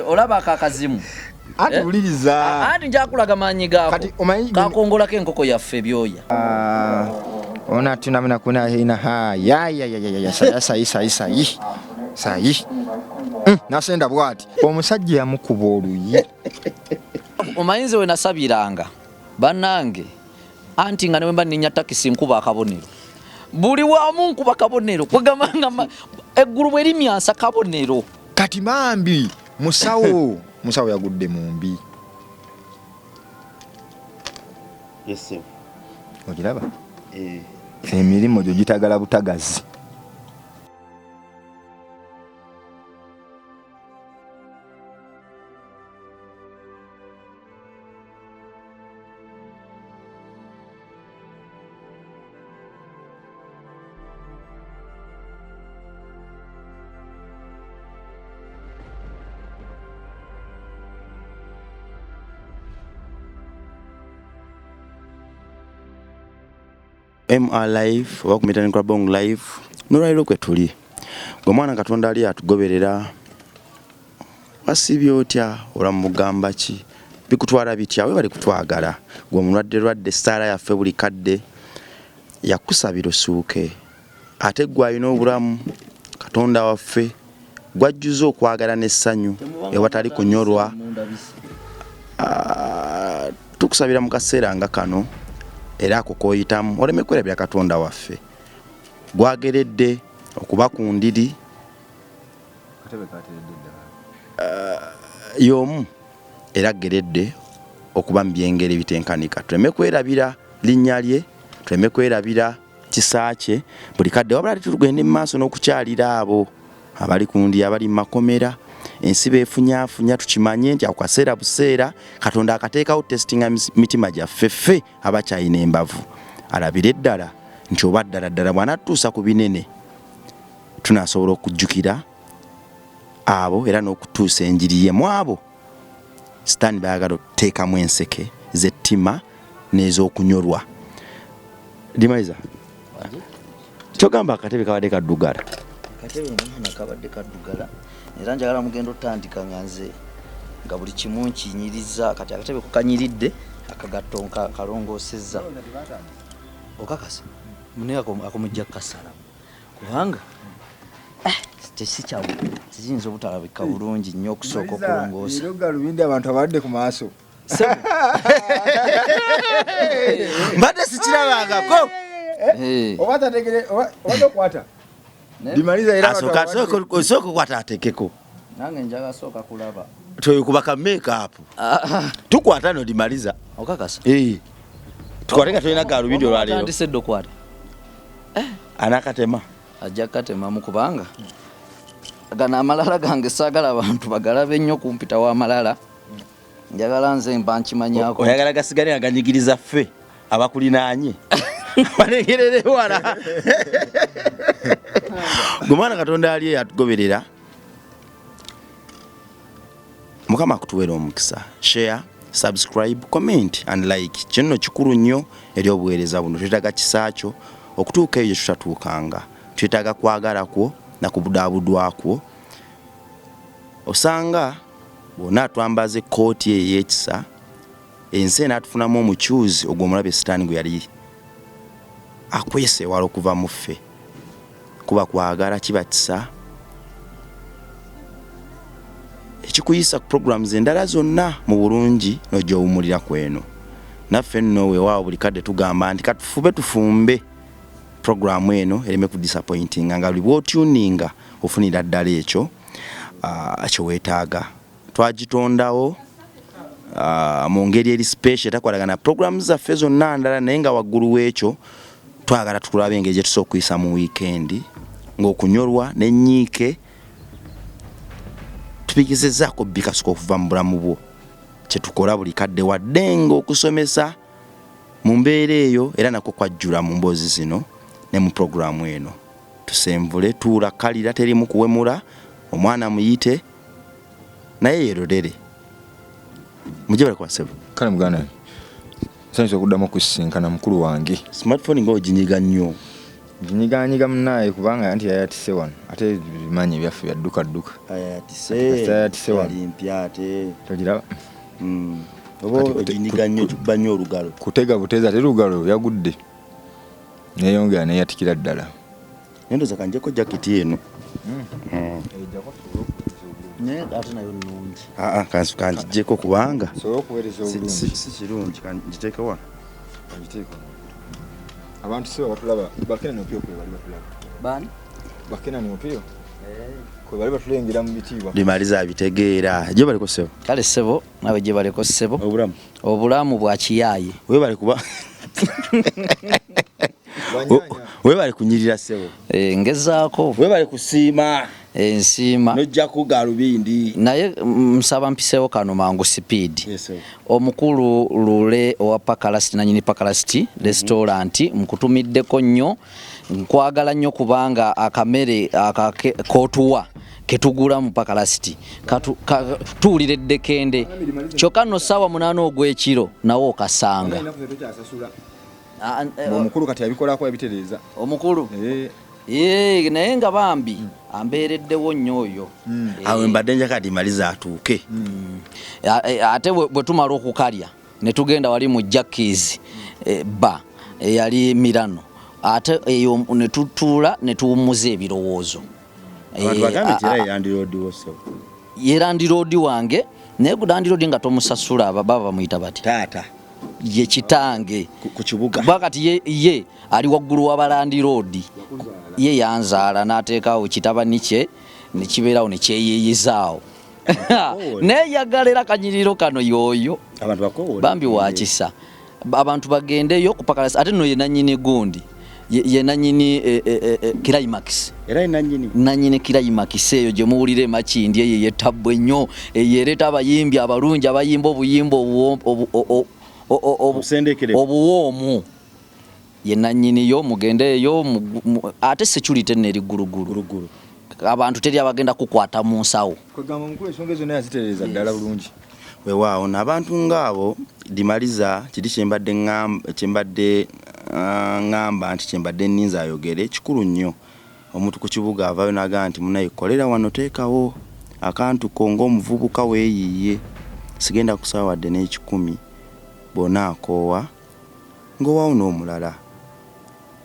Olaba ako akazimu. Anti Eh? wuliriza. Anti njakulaga maanyi gaako. Kati omanyi- Kakongolako enkoko yaffe ebyoya. Ah, ona tunamna kuna hina ha ya ya ya ya ya ya sayi sayi sayi sayi nasenda bwati omusajja yamukuba oluyi. Omanyi nze we nasabiranga bannange, anti nga ne bwe mba nninnya takisi nkuba akabonero. Buli wamu nkuba kabonero, kwegamba nga eggulu bwe limyansa kabonero. Kati bambi musawo, musawo yagudde mu mbi. Yes, sir. Ogiraba? Eh. Emirimu gyo gitagala butagazi. MR Live oba ku Mitani Krabong Live n'olwaliro kwe tuli. Gwe mwana Katonda ali atugoberera, wasiibye otya, olamu mugamba ki, bikutwala bitya, webale kutwagala. Gwe omulwadde lwadde, essaala yaffe buli kadde yakusabira osuuke, ate gwe alina obulamu Katonda waffe gwajjuza okwagala n'essanyu ewatali kunyolwa. Tukusabira mu kaseera nga kano era ako k'oyitamu oleme kwerabira Katonda waffe gwageredde okuba ku ndiri y'omu era ageredde okuba mu byengera ebitenkanika. Tuleme kwerabira linnya lye, tuleme kwerabira kisa kye buli kadde, wabula ate tugende mu maaso n'okukyalira abo abali ku ndi, abali mu makomera, ensi beefunyaafunya. Tukimanye nti ako kaseera buseera Katonda akateekawo testinga mitima gyaffe ffe abakyalina embavu, alabire ddala nti oba ddala ddala bw'anatuusa ku binene tunaasobola okujjukira abo era n'okutuusa enjiri ye mu abo Sitaani bayagala otuteekamu enseke z'ettima n'ez'okunyolwa. Dimaiza, kyogamba akatebe kabadde kaddugala? Akatebe omwana kabadde kaddugala, era njagala mugenda otandika nga nze nga buli kimu nkinyiriza. Kati akatebe kukanyiridde, akagatto kalongoosezza. Okakasa mune akomujja kukasalamu kubanga tesikyawo kiyinza obutalabika bulungi nnyo okusooka okulongoosa. Leero galubindi abantu abadde ku maaso. Mbadde sikirabangako. Oba tategere, oba tokwata. Dimaliza era Asooka, asooka okwata atekeko. Nange njagala sooka kulaba. Toyikuba ka make up. Tukwata no Dimaliza. Okakasa? Tukwate nga tolina galubindi olwaleero. Otandise dda okwata. Anakatema. Ajja kukatemamu kubanga gano amalala gange saagala abantu bagalabe nnyo kumpita w'amalala. Njagala nze mba nkimanyako. Oyagala gasigale nga ganyigiriza ffe abakulinaanye. Balengerere wala. Gwe mwana Katonda ali eyo atugoberera. Mukama akutuweera omukisa. Share, subscribe, comment and like. Kino nno kikulu nnyo eri obuweereza buno. Twetaaga kisa kyo okutuuka eyo gye tutatuukanga. Twetaaga kwagala kwo na kubudaabudwa kwo. Osanga bw'onaatwambaza ekkooti eyo ey'ekisa, ensi enaatufunamu omukyuzi ogwo omulabe Sitaani gwe yali akwese ewala okuva mu ffe. Kuba kwagala, kiba kisa ekikuyisa ku programs endala zonna mu bulungi n'ojja owummulira ku eno. Naffe nno weewaawo buli kadde tugamba nti katufube tufumbe programu eno ereme ku disappointinga, nga buli bw'otuninga ofunira ddala ekyo kye weetaaga. Twagitondawo mu ngeri eri special etakwatagana na programs zaffe zonna ndala, naye nga waggulu w'ekyo twagala tukulabe engeri gye tusobola okuyisa mu wiikendi ng'okunyolwa n'ennyiike tubigezezzaako bikasuka okuva mu bulamu bwo. Kye tukola buli kadde wadde ng'okusomesa mu mbeera eyo era nakwo kwajjula mu mboozi zino ne mu pulogulaamu eno. Tusenvule, tuula, kalira, teriimu kuwemula, omwana muyite naye yerorere. Mujje bale kwa ssebo. Kale muganda wange, nsanyuse okuddamu okusisinkana mukulu wange. Smartphone ng'oginyiga nnyo. Nginyiganyiga munaaye kubanga anti yayatise wano ate bimanyi ebyaffe bya dduka dduka. Ayatise. Ayatise wano. Yali mpya ate. Togiraba? Oba oginyiga nnyo kikuba nnyo olugalo. Kutega butezi ate lugalo yagudde. Neyongera neyatikira ddala. Naye ndowooza kanjeko jaketi eno. Naye ate nayo nnungi. Aa kanjijeko kubanga Osobola okuweereza obulungi. Si kirungi kanjiteeke wano. Ogiteeke wano. Abantu si batulaba Bakenani Opio kwe bali batulaba. Baani? Bakenani Opio kwe bali batulengera mu bitiibwa. Limaliza abitegeera. Gye baliko ssebo. Kale ssebo nawe gye baliko ssebo. Obulamu. Obulamu bwa kiyaaye. Webale kuba webale kunyirira ssebo. Ngezaako. Webale kusiima. Nsiima. Nojja ku galubindi. Naye nsaba mpiseewo kano mangu sipiidi. Yes, sir. Omukulu Lule owa Pakalast nanyini Pakalast restaurant nkutumiddeko nnyo, nkwagala nnyo kubanga akamere k'otuwa ketugula mu Pakalast tuwulira eddekende kyokka nno ssaawa 8 ogw'ekiro nawe okasanga. Omukulu kati abikolako abitereeza. Omukulu? Naye nga bambi ambeereddewo nnyo oyo. Awo mbadde njagala Dimaliza atuuke. Ate bwe tumala okukalya ne tugenda wali mu Jackies bar eyali Milano, ate eyo ne tutuula ne tuwummuza ebirowoozo. Abantu bagambe nti era ye landiroodi wo ssebo. Ye landiroodi wange, naye ku landiroodi nga tomusasula baba bamuyita batya? Taata. Ye kitange. Ku kibuga. Kuba kati ye ali waggulu wa balandiroodi. Ye yanzaala n'ateekawo kitabani kye ne kibeerawo ne kyeyiiyizaawo. Naye yagala era kanyiriro kano y'oyo. Abantu bakoowoole. Bambi wa kisa. Abantu bagendeyo ku Pakalast, ate nno ye nannyini gundi. Ye nannyini Climax. Era ye nannyini? Nannyini Climax eyo gye muwulira e Makindye eyo ey'ettabbu ennyo, eyo ereeta abayimbi abalungi abayimba obuyimba Obusendeekerere. obuwoomu. Ye nannyini yo, mugendeeyo, ate security nno eri ggulugulu. Ggulugulu. Abantu teri abagenda kukwata mu nsawo. Kwegamba omukulu ensonga ezo naye azitereeza ddala bulungi. Weewaawo n'abantu ng'abo Dimaliza kiri kyembadde ŋŋamba nti kyembadde nninze ayogere kikulu nnyo. Omuntu ku kibuga avaayo n'agamba nti munnaye kolera wano teekawo akantu ko ng'omuvubuka weeyiiye, sigenda kusaba wadde n'ekikumi, bw'onaakoowa ng'owaawo n'omulala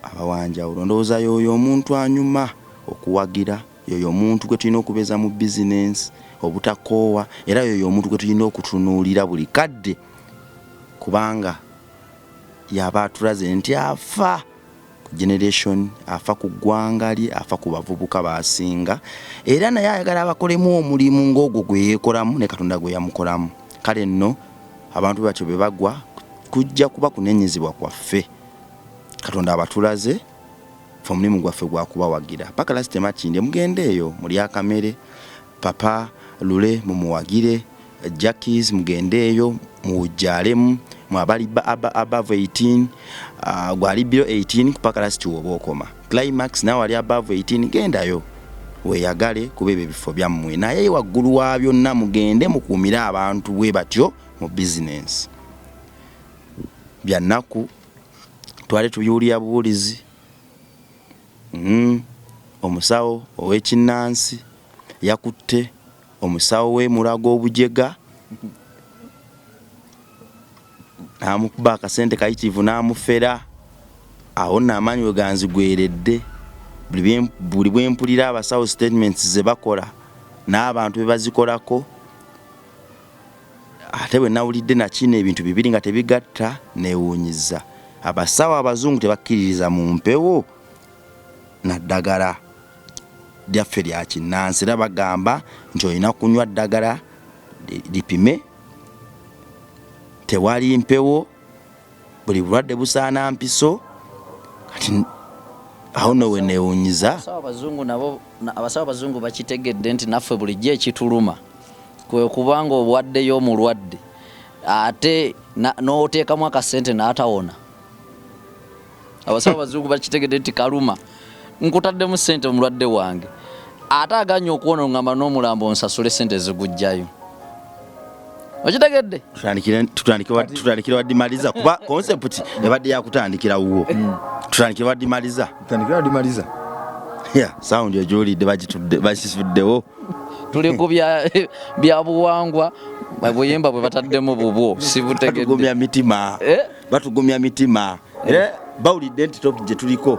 aba wa njawulo. Ndowooza y'oyo omuntu anyuma okuwagira, y'oyo omuntu gwe tulina okubeeza mu bizinensi obutakoowa, era y'oyo omuntu gwe tulina okutunuulira buli kadde kubanga y'aba atulaze nti afa ku generation, afa ku ggwanga lye, afa ku bavubuka b'asinga, era naye ayagala abakolemu omulimu ng'ogwo gwe yeekolamu ne Katonda gwe yamukolamu. Kale nno abantu batyo bwe bagwa kujja kuba kunenyezebwa kwaffe. Katonda abatulaze, ffe omulimu gwaffe gwa kubawagira. Pakalast Makindye mugende eyo mulye akamere, Papa Lule mumuwagire, Jackies mugende eyo muwujjaalemu, mwe abali above 18, gwe ali below 18 ku Pakalast woba okoma. Climax nawe ali above 18 gendayo weeyagale kuba ebyo ebifo byammwe, naye waggulu wa byonna mugende mukuumire abantu bwe batyo mu bizinensi. Bya nnaku, twali tubiwulira buwulizi. Omusawo ow'ekinnansi yakutte omusawo w'e Mulago obujega n'amukuba akasente kayitirivu n'amufera. Awo nno amaanyi we ganzigweredde. Buli bwe mpulira abasawo statements ze bakola n'abantu be bazikolako, ate bwe nawulidde na kino ebintu bibiri nga tebigatta, neewuunyizza. Abasawo abazungu tebakkiririza mu mpewo na ddagala lyaffe lya kinnansi, era bagamba nti olina kunywa ddagala lipime, tewali mpewo, buli bulwadde busaana mpiso. Kati awo nno we neewuunyiza. Abasawo abazungu nabo, abasawo abazungu bakitegedde nti naffe bulijjo ekituluma kwe kuba ng'owaddeyo omulwadde ate n'oteekamu akasente n'atawona. Abasawo abazungu bakitegedde nti kaluma, nkutaddemu ssente omulwadde wange ate aganye okuwona, ongamba n'omulambo nsasule ssente ezigujjayo. Okitegedde? Tutandikire wa Dimaliza kuba concept ebadde yakutandikira wuwo. Tutandike badimaliza. Tutandike badimaliza. Yeah, sound ejuulidde bagitudde bakisuddewo. Tuli ku bya buwangwa buyimba bwe bataddemu bubwo sibutegedde. Batugumya mitima. Eh? Batugumya mitima. Era bawulidde nti topic gye tuliko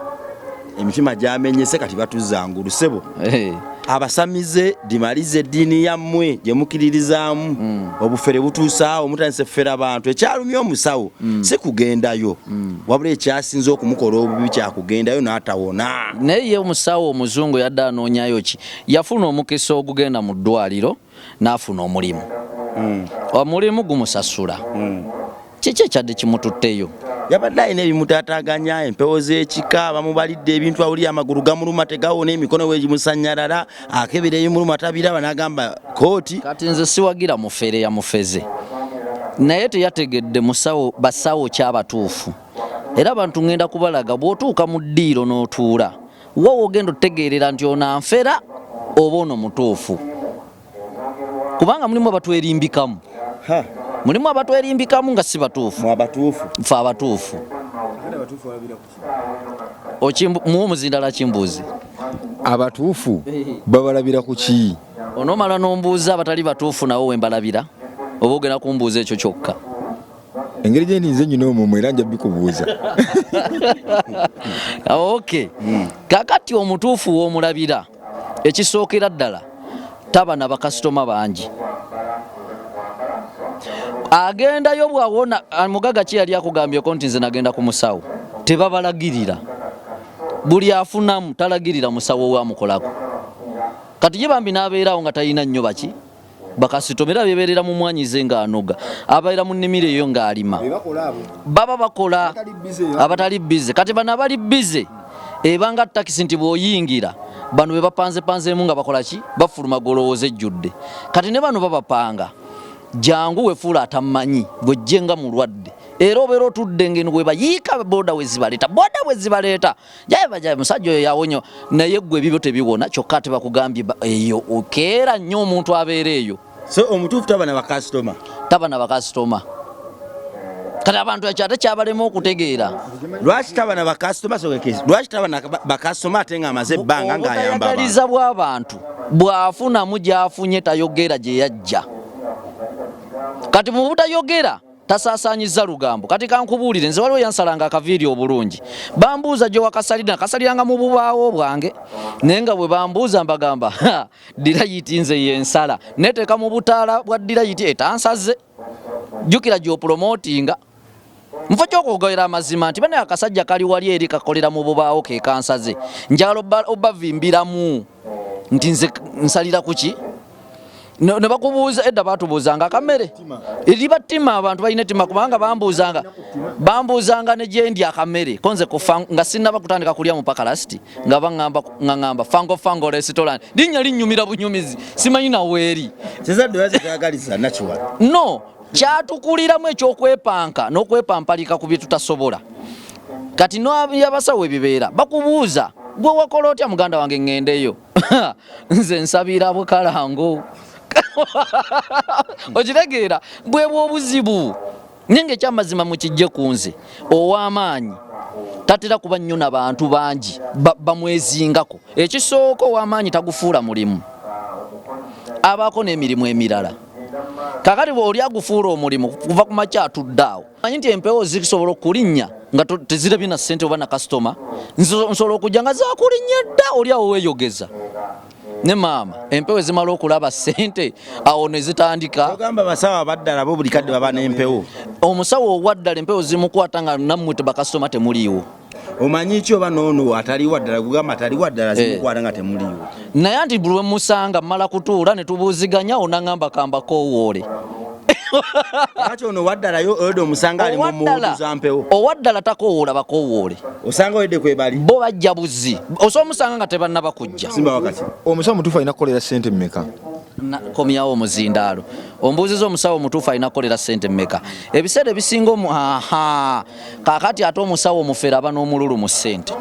emitima gyamenyese kati batuzza ngulu ssebo. Eh. Abasamize dimalize eddiini yammwe gye mukiririzaamu. Obufere butuusaawo mutandise fera abantu. Ekyalumya omusawo si kugendayo, wabula ekyasinze okumukola obubi kyakugendayo n'atawona. Naye ye omusawo omuzungu yadde anoonyayo ki? Yafuna omukisa ogugenda mu ddwaliro n'afuna omulimu. Omulimu gumusasula. Kiki ekyadde kimututteyo? Yabadde alina ebimutaataaganya, empewo z'ekika, bamubalidde ebintu, awulira amagulu gamuluma tegawona, emikono we gimusanyalala, akebera ebimuluma tabiraba, n'agamba kooti. Kati nze siwagira mufere yamufeze, naye teyategedde musawo basawo kyabatuufu. Era abantu ngenda kubalaga bw'otuuka mu ddiiro n'otuula, wa w'ogenda otegeerera nti ono anfera oba ono mutuufu, kubanga mulimu abatwerimbikamu. Mulimu abatwerimbikamu nga si batuufu. Mwe abatuufu. Ffe abatuufu. Muwe omuzindala kimbuuzi. Abatuufu babalabira ku ki? Onoomala n'ombuuza abatali batuufu nawo we mbalabira, oba ogenda kumbuuza ekyo kyokka? Engeri gye ndi nze nnyina omumwe era nja bikubuuza. Okay. Kaakati omutuufu w'omulabira ekisookera ddala taba na bakasitoma bangi. Agendayo bw'awona, mugaga ki yali akugambyeko nti nze nagenda ku musawo? Tebabalagirira. Buli afunamu talagirira musawo we amukolako. Kati ye bambi n'abeerawo nga talina nnyo baki bakasitoma, era beeberera mu mwanyize ng'anoga, abeera mu nnimiro eyo ng'alima. Baba bakola abatali bize. Kati bano abali bize ebanga takisi nti bw'oyingira bano be bapanzepanzeemu nga bakola ki? Bafuluma golowooza ejjudde. Kati ne bano babapanga, jangu wefuula atammanyi bw'ojje nga mulwadde, era obeera otudde ng'eno bwe bayiika boda we zibaleeta, boda bwe zibaleeta jaye musajja oyo yawonyo, naye ggwe ebibyo tebiwona, kyokka ate bakugambye eyo okeera nnyo omuntu abeera eyo. So omutuufu taba na bakasitoma. Taba na bakasitoma. Kati abantu ekyo ate kyabalema okutegeera. Lwaki taba na bakasitoma? Lwaki taba na bakasitoma ate ng'amaze ebbanga ng'ayamba abantu? Obutayagaliza bw'abantu bw'afunamu gy'afunye tayogera gye yajja. Kati mu butayogera tasaasaanyizza lugambo. Kati kankubuulire, nze waliwo yansalanga akaviiri obulungi, bambuuza gye wakasalira, nakasaliranga mu bubaawo bwange, naye nga bwe bambuuza mbagamba dirayiti nze y'ensala, neteeka mu butaala bwa dirayiti etansaze. Jjukira gy'opulomotinga. Nfa ky'okwogera amazima nti bane akasajja kali wali eri kakolera mu bubaawo ke kansaze, njagala obavimbiramu nti nze nsalira ku ki? Ne bakubuuza, edda baatubuuzanga akamere. Eriba ttima, abantu balina ettima kubanga bambuuzanga ne gye ndya akamere. Ko nze kufa nga sinnaba kutandika kulya mu pakalasiti, nga baŋŋamba, nga ŋŋamba Fango Fango restaurant. Linnya linnyumira bunyumizi, simanyi na weeri. Kizadde oyaze tayagaliza Nakiwala. No, kyatukuliramu eky'okwepanka n'okwepampalika ku bye tutasobola. Kati n'abasawo ebibeera bakubuuza, gwe wakola otya muganda wange ŋŋendeyo? Nze nsabira bukalango. Okitegeera bwe bw'obuzibu. Naye ng'ekyamazima mukijje ku nze ow'amaanyi tatera kuba nnyo na bantu bangi bamwezingako. Ekisooka ow'amaanyi tagufuula mulimu, abaako n'emirimu emirala. Kaakati oli agufuula omulimu kuva ku makya atudde awo. Manyi nti empewo zisobola okulinnya nga tezirabye na ssente oba na kasitoma, nsobola okujja nga zakulinnya dda, oli awo weeyogeza ne maama. Empewo ezimala okulaba ssente awo ne zitandika. Ogamba abasawo abaddala bo buli kadde baba n'empewo. Omusawo owaddala empewo zimukwata nga nammwe bakasitoma temuliiwo. Omanyi ki oba n'ono atali waddala, kugamba atali waddala zimukwata nga temuliiwo. Naye anti buli lwe musanga mmala kutuula ne tubuuziganya, onaŋŋamba kambakoowoole. Lwaki ono waddala yo oyodde omusanga ali mu muwutu za mpewo? Owaddala takoowoola bakoowoole. Osanga oyodde kwe bali? Bo bajja buzzi. Osobola omusanga nga tebannaba kujja. Simba wakati. Omusawo omutuufu alina kukolera ssente mmeka? Komyawo omuzindaalo. Ombuuzizza omusawo omutuufu alina kukolera ssente mmeka? Ebiseera ebisinga aha. Kaakati ate omusawo omufere aba n'omululu mu ssente.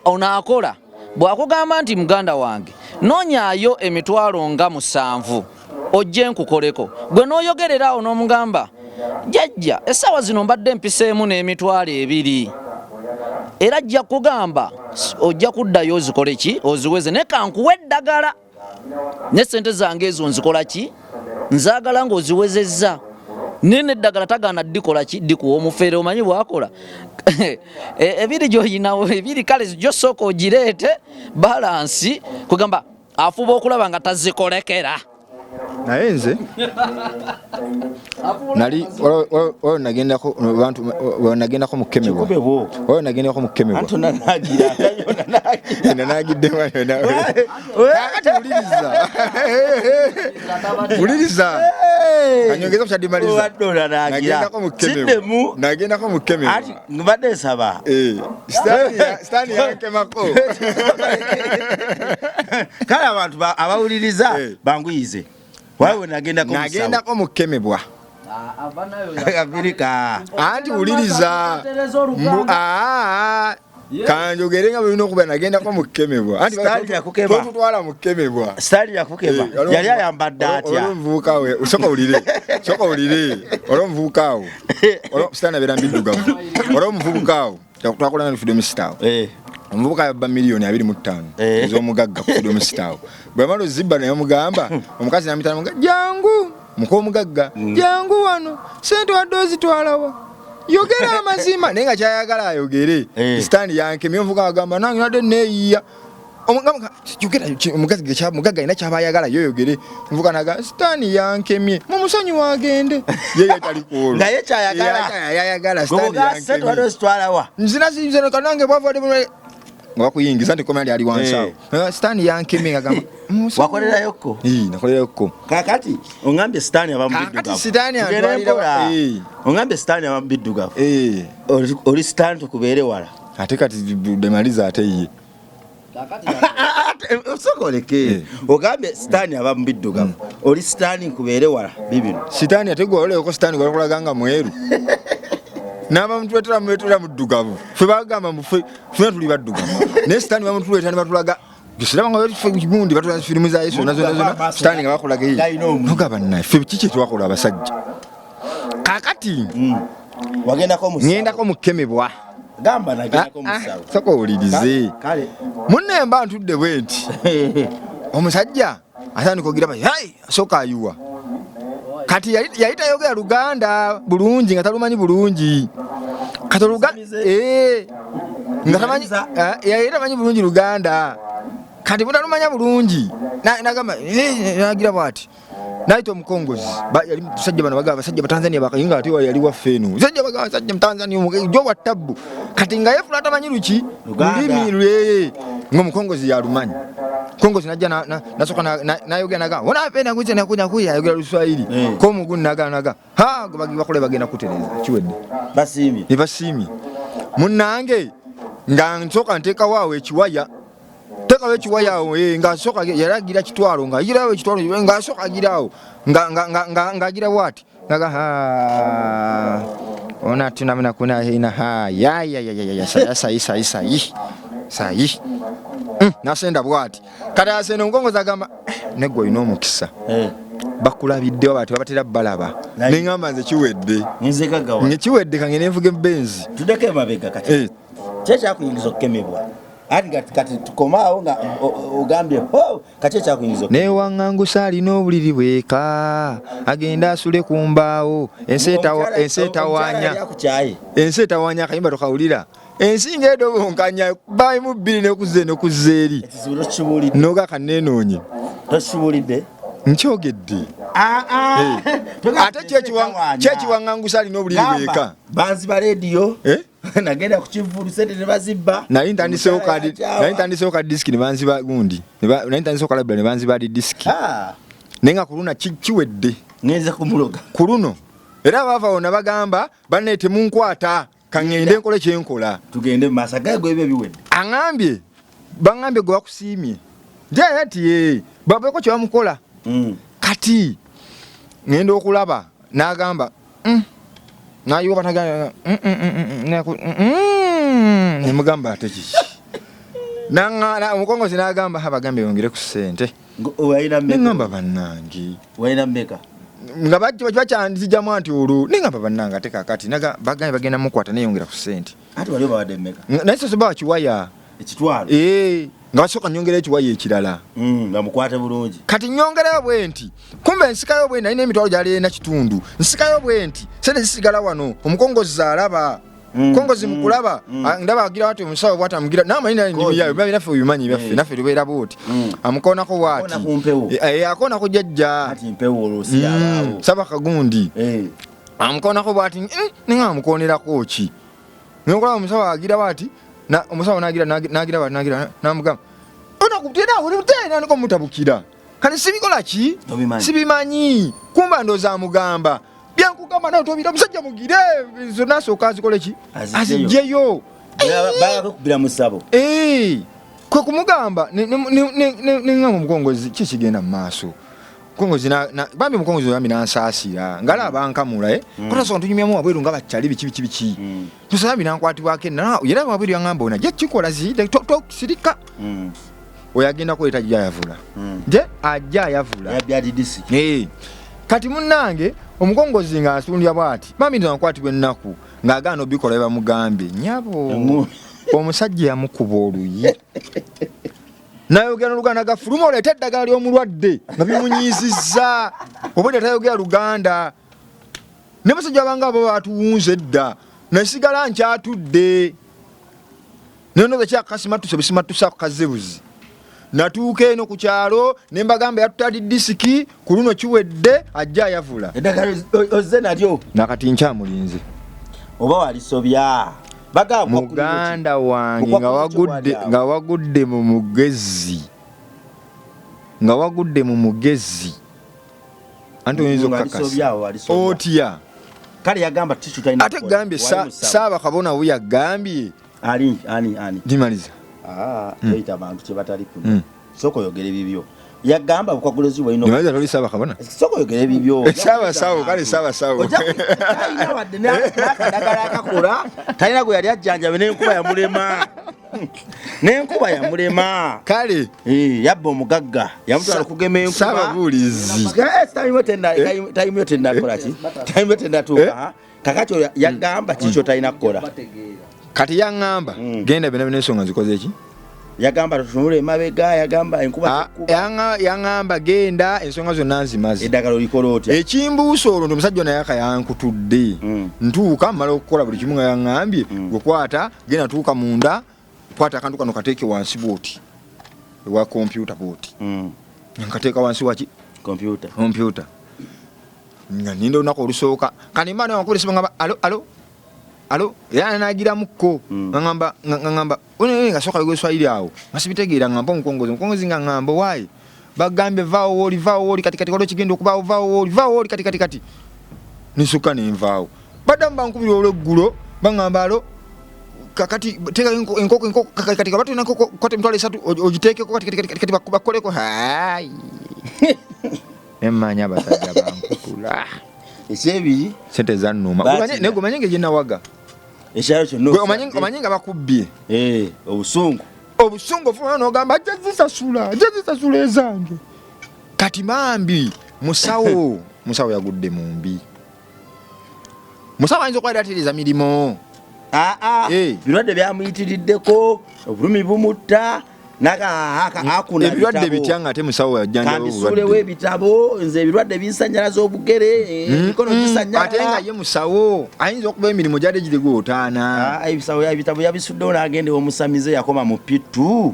Ono akola bw'akugamba nti muganda wange noonyaayo emitwalo nga 7 ojje nkukoleko, gwe n'oyogerera awo n'omugamba jjajja essaawa zino mbadde mpiseemu n'emitwalo 2. Era ajja kugamba ojja kuddayo ozikole ki, oziweze, naye kankuwa eddagala ne sente zange ezo nzikola ki, nzaagala ng'oziwezezza. Naye n'eddagala tagaana ddikola ki, ddikuwa. Omufere omanyi bwakola ebiri gy'oyinawo ebiri, kale gyo sooka ogireete balansi, kugamba afuba okulaba nga tazikolekera. Naye nze nali oyo nagendako bantu nagendako mu kukemebwa, oyo nagendako mu kukemebwa nanagidde. Kakati wuliriza, wuliriza, kanyongeza kukyadimaliza. Nagendako mu kukemebwa, nagendako mu kukemebwa. Mbadde nsaba. Sitaani yankemako. Kale abantu abawuliriza banguyize, waawe nagendako. Nagendako mu kukemebwa. Afirika. Anti wuliriza, mbu aa kanjogere nga bulina okuba nagendako mu kukemebwa. Anti Sitaani yakukema. totutwala mu kukemebwa. Sitaani yakukema. Yali ayambadde atya? Olwomuvubuka we, soka owulire, soka owulire. Olwomuvubuka awo, sitaani abeera mbiddugavu. Olwomuvubuka awo twakolanga ne Freedom Star. Omuvubuka yabba miliyoni 25 ez'omugagga ku Freedom Star. Bwe yamala ozibba, naye omugamba omukazi namitala muga, jangu muka omugagga, jangu wano, sente wadde ozitwalawa, yogera amazima. Naye nga kyayagala ayogere, sitaani yankemye. Omuvubuka agamba, nange nadde neeyiya. Yogera, mugagga alina kyaba ayagala, yoyogere. Omuvubuka naga, sitaani yankemye, mumusonyiwe agende. Ye yatali ku olwo. Naye kyayagala. Yayagala sitaani Sente wadde yankemye. ozitwalawa? Nzina sinzeno kanange bwava nga bakuyingiza nti komandi ali wansi awo. Sitaani yankemye, ngagamba Wakolerayokko? Nakolerayokko. Kakati oŋambye sitaani aba Kakati mubiddugavu. sitaani Tugende antwalira mpola. Oŋambye sitaani aba mubiddugavu. Oli sitaani tukubeere wala. Ate kati demaliza ate ye. Osooka oleke, ogambye sitaani aba mubiddugavu, oli sitaani nkubeere wala bibino. Sitaani ate gwe oleko sitaani gwalakulaga nga mweru n'abamutuletera muletera muddugavu. Ffe bagamba mbu ffe tuli baddugavu, naye sitaani bamutuleeta ne batulaga siraba nga gundi batulaga firimu za Yesu zonna zonna zonna, sitaani nga bakulaga eyo. Galina omuliro. Nogamba naye ffe kiki twakola abasajja? Kakati Wagendako musawo? Ŋŋendako mu kukemebwa. Gamba nagendako Ah, ah, musawo. Sooka owulirize. Kale. Munne mba ntudde bwe nti, omusajja atandika ogira hai, asooka ayiwa. Kati yali tayogera Luganda bulungi, nga talumanyi bulungi. Kati nga tamanyi, yali tamanyi bulungi Luganda. Kati butalumanya bulungi, nagamba, nagira bwati, nayita omukongozi. Yali musajja, bano bagamba basajja batanzania bakayinga, ate yali waffe eno musajja, bagamba basajja mutanzania jo wa tabbu. Kati nga yefula tamanyi luki. Luganda. Lulimi lwe ng'omukongozi yalumanyi. Kongozi najja nasooka nayogera, naga onapenda kuja nakuja kuya, ayogera Luswahili. Komugu naga naga ha gwe bakole bagenda kutereeza kiwedde. Basiimye. Ne basiimye. Munnange nga nsooka nteekawo awo ekiwaya, teekawo ekiwaya awo, nga nsooka yalagira kitwalo, nga agirawo ekitwalo, nga asooka agirawo ng'agira bwati naga ha ona tunamina kuna hina ha ya ya ya ya ya ya sayi sayi sayi sayi. Nasenda bwati. Kati asenda, omukongozi agamba, "Eh, negwe olina omukisa, bakulabiddewo bati babatera balaba." Neŋŋamba nze kiwedde. Nze gagawa. Nge kiwedde, kange nenvuga ebenzi. Tuddeko emabega kati. Ki ekyakuyingiza okukemebwa? Ati kati tukomaawo nga ogambye ho, kati ekyakuyingiza Newaŋŋangusa alina obuliri bweka, agenda asule ku mbaawo. Ensi ensi etawaanya. Akukyaye. Ensi etawaanya, akayimba tokawulira? Ensi ngaedobonkanya bayimu bbiri nekuzza nekuzza eri. Ekizibu tokibuulidde. Noga kanneenoonye. Tokibuulidde. Nkyogedde. Ate kyekiwaŋŋangusa alina obuliri bweka. Banziba rediyo. Eh? Nagenda ku kivulu, sente ne bazibba. Nali ntandisewo kadi, nali ntandisewo ka disiki ne banziba gundi. Nali ntandisewo kalabula ne banziba di disiki. Naye nga ku luno kiwedde. Ngenze kumuloga. Ku luno era baava wonna bagamba banne temunkwata, kaŋŋende nkole kyenkola. Tugende mu maaso agaye gwebyo biwedde. Aŋambye, baŋŋambye gwe bakusiimye nti ati ye babeeko kye bamukola. Kati ŋŋenda okulaba n'agamba, Nayiwa bataga nemugamba ate kiki?" Omukongozi n'agamba, "Ha, bagambye yongere ku ssente." Walina mmeka? Neŋŋamba bannange. Walina mmeka? Nga bakyanzijamu anti olwo nengamba bannange ate kakati naga bagambye bagenda mukwata neyongera ku ssente. Ate wali obawadde mmeka? Naye soso bawa kiwaya. Ekitwalo. Eh, nga basooka nyongera ekiwaya ekirala. Bamukwate bulungi. Kati nyongerayo bwe nti kumbe nsikayo bwe nalina emitwalo gyali ena kitundu nsikayo bwe nti sente zisigala wano omukongozi alaba. Kongozi mukulaba ndaba agira wati omusawo bwati amugira namanyi naye Kozi. nnimi yayo biba naffe obimanyi byaffe naffe tubeera bwoti amukoonako bwati. Akoona ku mpewo. Akoona ku jjajja. Ati mpewo olwo si yabaawo. Saba kagundi. Amukoonako bwati, ninga amukoonerako ki? Nyokola omusawo agira bwati, na omusawo nagira, nagira bwati, nagira, namugamba. Ona kutera, oli mutera, niko mutabukira. Kale sibikola ki? Tobimanyi. Sibimanyi. Kumba ndoza amugamba. Byankugamba nawe tobira omusajja mugire, zonna asooka azikole ki? Azigyeyo. Azigyeyo. Baakukubira mu ssabo. Kwe kumugamba, ne ngamba omukongozi, ki ekigenda mu maaso? Mukongozi na, na, bambi omukongozi bambi n'ansaasira. Ng'alaba bankamula, Kola so ntunyumyamu wabweru nga bakyali biki biki biki. Tusa bambi n'ankwatibwako enna, era wabweru yaŋŋamba ona, je kikola ziyite, to, to, sirika. Oyo agenda kuleeta ajja ayavula. Je ajja ayavula. Yabbi ati disi. Kati munnange omukongozi ng'asundya bw'ati, bambi nze ankwatibwa ennaku ng'agaana obikola bye bamugambye. Nnyabo, omusajja yamukuba oluyi. N'ayogera n'Oluganda ga fuluma oleete eddagala ly'omulwadde nga bimunyiizizza. Obwedda tayogera Luganda. Ne basajja bange abo batuwunze dda. Nasigala nkyatudde. Naye ndowooza kyakasimattuse busimattuse ako kazzebuzi. Natuuka eno ku kyalo ne mbagamba yatutali disiki ku luno kiwedde ajja ayavula. Eddagala ozze nalyo. Nakati nkyamulinze. Oba walisobya. Bagamba muganda wange Mukwa kuliro ki bw'ali awo? nga wagudde mu mugezi. Nga wagudde mu mugezi. Anti oyinza Nga okukakasa. walisobya awo, walisobya. Otya? Kale yagamba tissue talina Ate kukola. gambye Wali musawo. Ssaaba kabona we yagambye. Ani, ani, ani? Ndimaliza. Toyita bantu kye batali kuno. Sooka oyogere bibyo. Yagamba bukwagulizi bw'olina Ndimaliza toli Ssaaba kabona? Sooka oyogere bibyo. Ssaaba sawo, kale Ssaaba sawo. Ojja talina wadde n'akadagala akakola, talina gwe yali ajjanjabe n'enkuba yamulema. N'enkuba yamulema. Kale. Yabba omugagga, yamutwala okugema enkuba. Ssaababuulizi. Tayimu yo tennakola ki? Tayimu yo tennatuuka. Kakati oyo yagamba ki ky'otalina kukola? Kati yaŋŋamba, genda byonna byonna ensonga nzikoze ki? Yagamba tutunule emabega, yagamba enkuba tekuba. Yaŋŋamba genda ensonga zonna nzimaze. Eddagala olikola otya? Ekimbuusa olwo nti omusajja naye akayankutudde. Ntuuka mmala okukola buli kimu nga yaŋŋambye, gwe kwata, genda tuuka munda, kwata akantu kano kateeke wansi bw'oti. Ewa kompyuta bw'oti. Nkateeka wansi waki? Kompyuta. Kompyuta. Nga nninda olunaku olusooka. Kati mba nawe nkuba ngamba, alo, alo. Alo, era nagiramuko. Ngamba, ngamba, one nga soka yogo Swahili awo. Masibitegeera ngamba omukongozi, omukongozi nga ngamba why? Bagambye vaawo wooli, vaawo wooli, kati kati waliwo kigenda okubaawo, vaawo wooli, vaawo wooli, kati kati kati. Nisukka ne nvaawo. Baddamu bankubira olweggulo, bangamba alo, kakati teeka enkoko, enkoko, kati kati kati tulina enkoko, kwata emitwalo esatu, ogiteekeko, kati kati kati kati bakoleko. Hayi. Emmanya abasajja bankutula. Ekyebiri? Sente zannuma. Baati Omanye, naye gwe omanye engeri gye nawaga. Ekyalo kyonna Gwe okiwadde. omanye nga bakubbye. Obusungu. Obusungu ofuluma n'ogamba, ajja zisasula, ajja zisasula ezange. Kati bambi, musawo yagudde mu mbi. Musawo ayinza okuba yali atereeza mirimu. Birwadde byamuyitiriddeko, obulumi bumutta, akuna Ebirwadde ebitabo. bitya nga ate musawo yajjanjaba Kambisuulewo obulwadde? ebitabo, nze ebirwadde binsannyalaza obugere, emikono gisannyalala. Ate nga ye musawo ayinza okuba emirimu gyadde giri gw'otaana. Ebitabo yabisuddewo n'agenda ew'omusamize yakoma mu P2.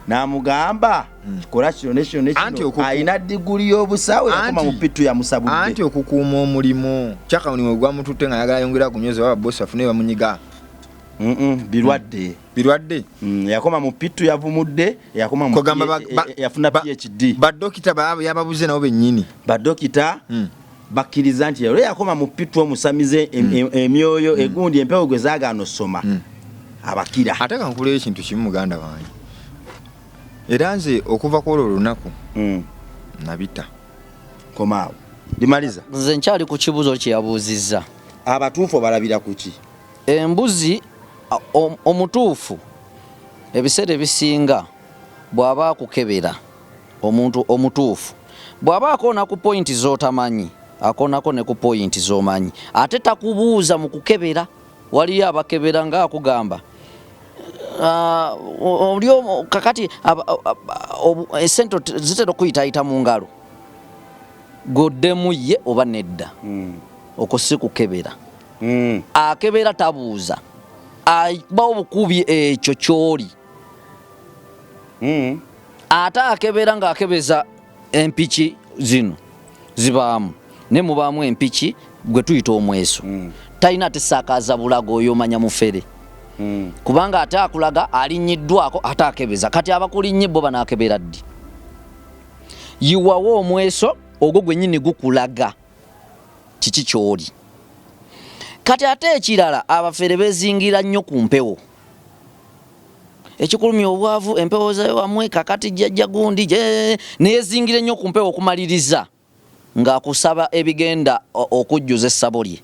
N'amugamba, kola kino ne kino ne kino. Anti Alina diguli y'obusawo, yakoma mu P2 yamusabudde. Anti okukuuma omulimu, kyaka omulimu gwamututte nga ayagala ayongere agunyweze oba bosi bafune bamunyiga. Birwadde. Birwadde? Yakoma mu P2 yavumudde, yakoma mu Kugamba yafuna PhD. Ba dokita yababuze nabo bennyini. Ba dokita bakkiriza nti olwo yakoma mu P2 omusamize emyoyo egundi empewo gwe zaagaana osoma. Abakira. Ate ka nkuleyo ekintu kimu muganda wange. Era nze okuva ku olwo olunaku nabita. Komaawo. Ndimaliza. Nze nkyali ku kibuuzo kye yabuuzizza. Abatuufu obalabira ku ki? Embuzi, omutuufu ebiseera ebisinga bw'aba akukebera omuntu omutuufu Bw'aba akoona ku pointi z'otamanyi, akoonako ne ku pointi z'omanyi. Ate takubuuza mu kukebera. Waliyo abakebera nga akugamba oli kakati esente zitera okuyitayita mu ngalo, goddemu ye oba nedda. Okwo si kukebera. Akebera tabuuza, akuba obukubi ekyo ky'oli. Ate akebera ng'akebeza empiki zino zibaamu, ne mubaamu empiki gwe tuyita omweso. Talina ate saakaaza bulago, oyo omanya mufere. Kubanga ate akulaga alinnyiddwako, ate akebeza. Kati abakulinnye bo banaakebera ddi? Yiwawo omweso ogwo gwennyini gukulaga kiki ky'oli. Kati ate ekirala, abafere beezingira nnyo ku mpewo. Ekikulumya obwavu, empewo zawamwe kakati jjajja gundi neyezingira ennyo ku mpewo okumaliriza ng'akusaba ebigenda okujjuza essabo lye.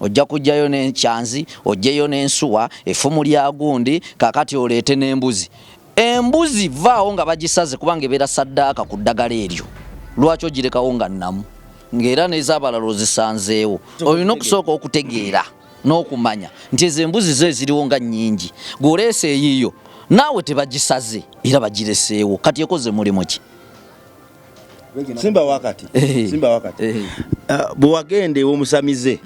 Ojja kujjayo n'enkyanzi, ojjeyo n'ensuwa, effumu lya gundi, kakati oleete n'embuzi. Embuzi vaawo nga bagisaze kubanga ebeera saddaaka ku ddagala eryo. Lwaki ogirekawo nga nnamu ng'era n'ez'abalala ozisanzeewo? Olina okusooka okutegeera n'okumanya nti ezo embuzi zo eziriwo nga nnyingi, gw'oleese eyiyo naawe tebagisaze era bagireseewo, kati ekoze mulimu ki? Simba wakati. Simba wakati. Bwe wagenda ew'omusamize,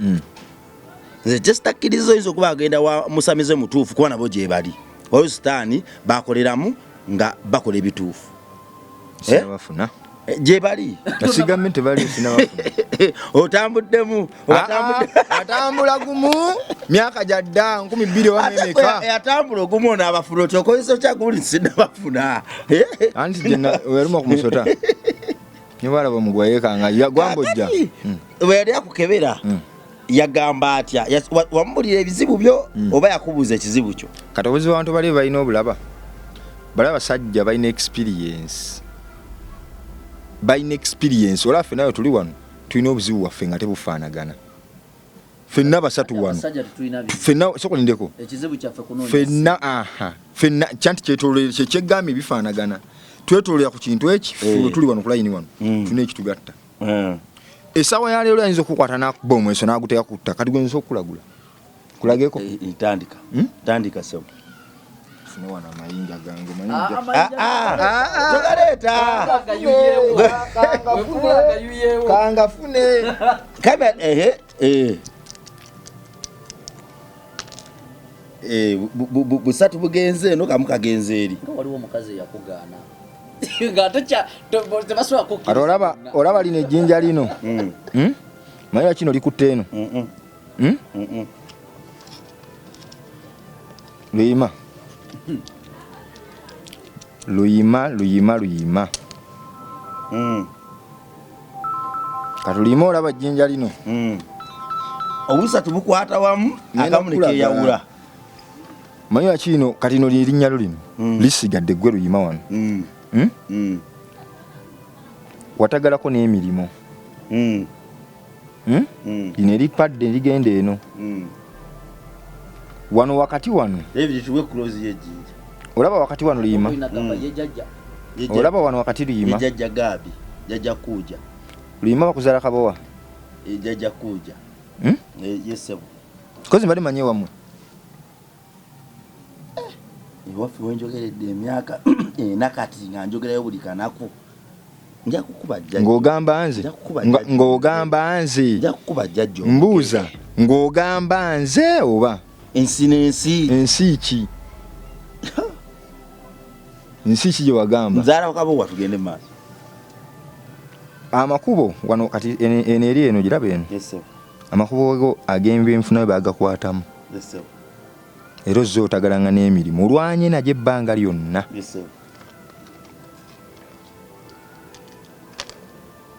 nze kyesitakkiriza oyinza okuba agenda wa musamize mutuufu, kuba nabo gye bali waliwo sitaani bakoleramu nga bakola ebituufu. Sinabafuna. Gye bali. Asigambe tebali, sinabafuna. Otambuddemu, otambudde. Atambula gumu myaka gyadda 2000 oba Ate emeka. gwe yatambula ogumu onaabafuna otya? Okozesa otya guli sinabafuna? Anti weruma ku musota ne bwalaba omugwa yeekanga gwambojja. Kakati, bwe yali akukebera yagamba atya? Wamubulira ebizibu byo oba yakubuuza ekizibu kyo? Kati obuzibu abantu bali balina obulaba, bali abasajja balina experience, balina experience. Olaba ffenna we tuli wano tulina obuzibu bwaffe nga tebufaanagana. Ffenna basatu wano, ffenna sooka olindeko. Ekizibu kyaffe kunoonya ffenna, aha, ffenna kyanti kyetoolera kyekyegambye bifaanagana, twetoolera ku kintu eki. Ffe tuli wano ku layini wano, tulina ekitugatta. Essaawa ya leero ayinza okukwata n'akuba omweso n'aguteeka ku ttaka. Kati gwe nsobola okukulagula, kulageko. Tandika. Tandika sebo. Fune wano amayinja gange, omanyi Togaleeta. Kangafune. Kame ehe eh. Busatu bugenze eno, kamu kagenze eri. Nga waliwo omukazi eyakugaana ng'ate tebasobola kukkiriza. Kati olaba lino ejjinja lino. Manyi kino likutte eno. Luyima. Luyima, luyima, luyima. Kati luyima olaba ejjinja lino. Obusatu bukwata wamu, Ngenda akamu ne kukulaga. keeyawula. Manyi lwaki lino, kati lino erinnya lyo lino lisigadde ggwe luyima wano. Watagalako n'emirimu. Lino eripadde ligenda eno. Wano wakati wano. David, tuwe close y'ejjinja. Olaba wakati wano luyima. Olina gamba ye jjajja. Ye jjajja. Olaba wano wakati luyima. Ye jjajja Gabi, jjajja Kuja. Luyima bakuzaala Kabowa. Ye jjajja Kuja. Ye ssebo. Kozi mbadde manyi ewammwe. Ewaffe wenjogeredde emyaka ena kati nga njogerayo buli kanaku. Nja kukuba jjajja. Ng'ogamba nze? Nja kukuba jjajja. Ng'ogamba nze? Nja kukuba jjajja. Mbuuza, ng'ogamba nze oba? Ensi n'ensi. Ensi ki? Ensi ki gye wagamba? Nzaala Kabowa, tugende mu maaso. Amakubo wano kati eno eri eno giraba eno. Yes, sir. Amakubo go ag'enfuna we baagakwatamu. Yes, sir. Era ozze otagalanga n'emirimu olwanye nagyo ebbanga lyonna. Yes, sir.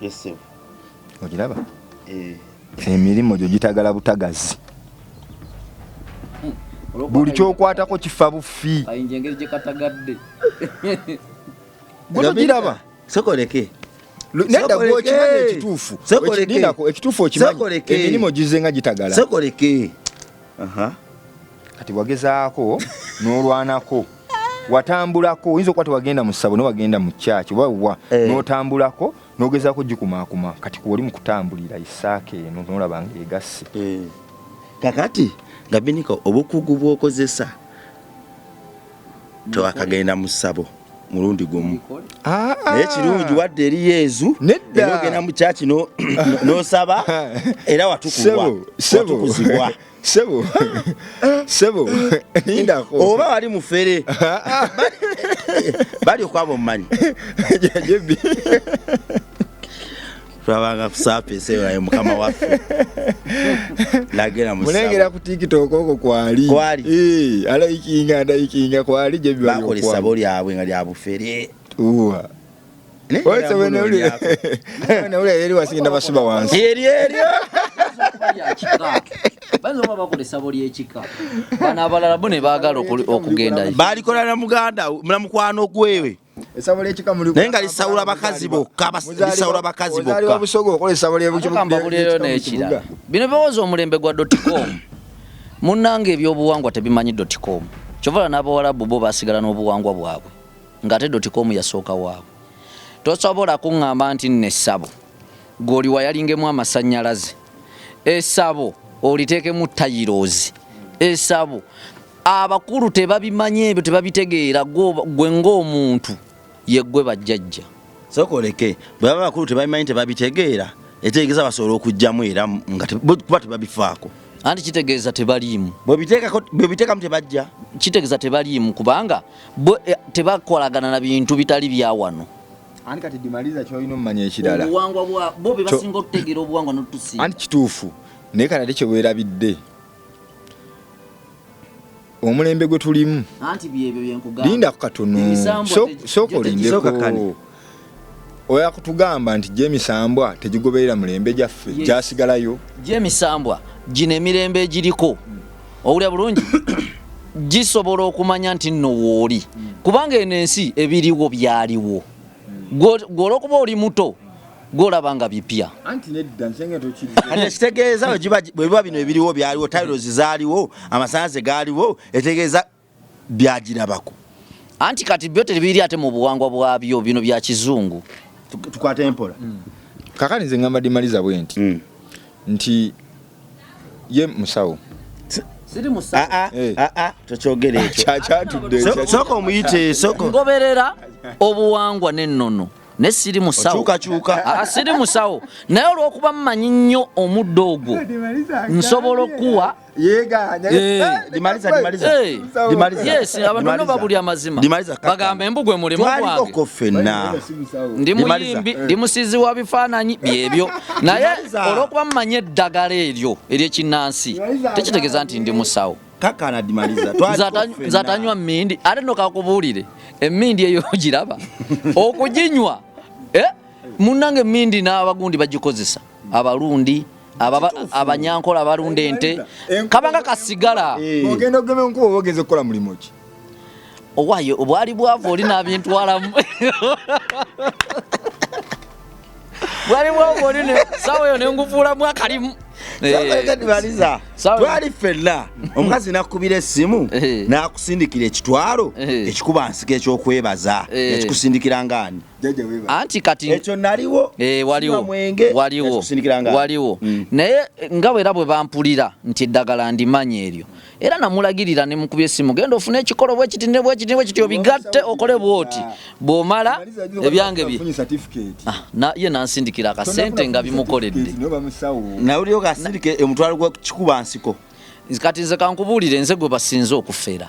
Yes, sir. Ogiraba? Emirimu gyo gitagala butagazi. Buli kyokwatako kifa bufi. Ayinja engeri gye katagadde. Gwe togiraba? Sokoleke. Nedda gwe okimanyi ekituufu. Sokoleke. Ekidindako, ekituufu okimanyi. Sokoleke. Emirimu gize nga gitagala. Sokoleke. Aha. Kati wagezaako n'olwanako. Watambulako, oyinza okuba tewagenda mu ssabo, ne wagenda mu church, oba wa, n'otambulako N'ogezaako gikumaakuma kati kwoli mu kutambulira isaaka eno n'olaba nga egasse. Kakati nga binika obukugu bw'okozesa tewakagenda mu ssabo mulundi gumu. Naye kirungi wadde eri Yezu, Nedda. era ogenda mu kyaki n'osaba era watukulwa, watukuzibwa. Sebo, sebo, lindako. Oba wali mufere bali okwaba omumanyi. Jebi. Twabanga kusaapesa eyo mukama waffe nagenda mu Mulengera ssabo. ku TikTok okwo kwali. Kwali. Alayikinga, ndayikinga kwali Jebi bali Bakola okwali. essabo lyabwe nga lya bufere. Uwa. Naye Oye, era sebo, mbuno newulira. lyako. Newulira eri wasinga basuba wansi. Eri, eryo. Bayinza okuba bakola essabo ly'ekika. Bano abalala bo ne baagala okugendayo. Balikola na muganda, na mukwano gwewe. Essabo ly'ekika muli Naye nga lisawula bakazi bokka, lisawula bakazi bokka. Ozaalibwa Busoga okola essabo ly'ekika. Ate kambabulireyo n'ekirala. Bino biwoza omulembe gwa dot com. Munnange ebyobuwangwa tebimanyi dot com. Kyova olaba n'Abawalabu bo basigala n'obuwangwa bwabwe. Ng'ate dot com yasooka waabwe. Tosobola kuŋŋamba nti nno essabo gw'oli wayalingemu amasannyalaze. Essabo oliteekemu tayiroozi. Essabo abakulu tebabimanyi ebyo, tebabitegeera. Gwe ng'omuntu ye gwe bajjajja. Sooka oleke, bwe baba abakulu tebabimanyi tebabitegeera, etegeeza basobola okuggyamu era nga kuba tebabifaako. Anti kitegeeza tebaliimu. Bw'obiteekamu tebajja. Kitegeeza tebaliimu kubanga bo tebakolagana na bintu bitali bya wano. Anti kati dimaliza ky'olina omumanya ekirala. Obuwangwa bwa bo be basinga okutegeera obuwangwa n'otusinga. Anti kituufu, naye kati ate kye weerabidde. Omulembe gwe tulimu. Anti byebyo bye nkugamba. Linda katono. Emisambwa Sooka olindeko. Sooka kani. Oya kutugamba nti gy'emisambwa tegigoberera mulembe gyaffe, Yes. gyasigalayo. Gy'emisambwa gino emirembe egiriko. Owulira bulungi? Gisobola okumanya nti nno wooli. Kubanga eno ensi ebiriwo byaliwo. Gwe olw'okuba oli muto, gw'olaba nga bipya. Anti nedda, nsenge tokiriza. Kati ekitegeeza bwe biba bino ebiriwo byaliwo, tiles zaaliwo, amasannyalaze gaaliwo, etegeeza byagirabako. Anti kati byo tebiri ate mu buwangwa bwabyo, bino bya kizungu. Tukwate mpola. Kaakati nze ngamba Dimaliza bwe nti, nti ye musawo. Siri musawo. Tokyogera ekyo. Kyatudde. Sooka omuyite, sooka. Ngoberera obuwangwa n'ennono. Ne siri musawo. Okyukakyuka. Siri musawo. Naye olw'okuba mmanyi nnyo omuddo ogwo, nsobola okuwa. Yeeganya. Dimaliza, Dimaliza. Dimaliza. Yes, abantu Dimaliza. babuli amazima. Dimaliza kaka. Bagamba embugwe mulimu gwange. Twaliko ffenna. Ndi Dimaliza. muyimbi, ndi musizi wa bifaananyi byebyo. Naye Dimaliza. olw'okuba mmanyi eddagala eryo ery'ekinnansi, tekitegeeza nti ndi musawo. Kaka na Dimaliza. Twaliko ffenna. Nze atanywa mmindi, ate nno kakubuulire, emmindi eyo ogiraba. Okuginywa, munnange emmindi n'abagundi bagikozesa. Abalundi, abanyankola abalunda ente. Kabanga kasigala. Ogenda okugema enkuba oba ogenze kukola mulimu ki? Owaaye, obwali bwavu oli n'abintwalamu. Bwali bwavu oli ne ssaawa eyo ne ngufuulamu akalimu. Dimaliza. Twali ffenna. Omukazi n'akukubira essimu, n'akusindikira ekitwalo, ekikuba nsiko eky'okwebaza. Yakikusindikira ng'ani? Anti kati ekyo naliwo. Waliwo. Siba mwenge, Waliwo. yakikusindikira ng'ani? Waliwo. Naye nga bwe era bwe bampulira nti eddagala ndimanyi eryo. Era namulagirira ne mukubya essimu, genda ofune ekikolo bwe kiti ne bwe kiti ne bwe kiti obigatte okole bw'oti. Bw'omala ebyange bye. Ye nansindikira akasente nga bimukoledde. Nawulira okasindike omutwalo gwa kikuba nsiko. Kati nze kankubuulire, nze gwe basinze okufera.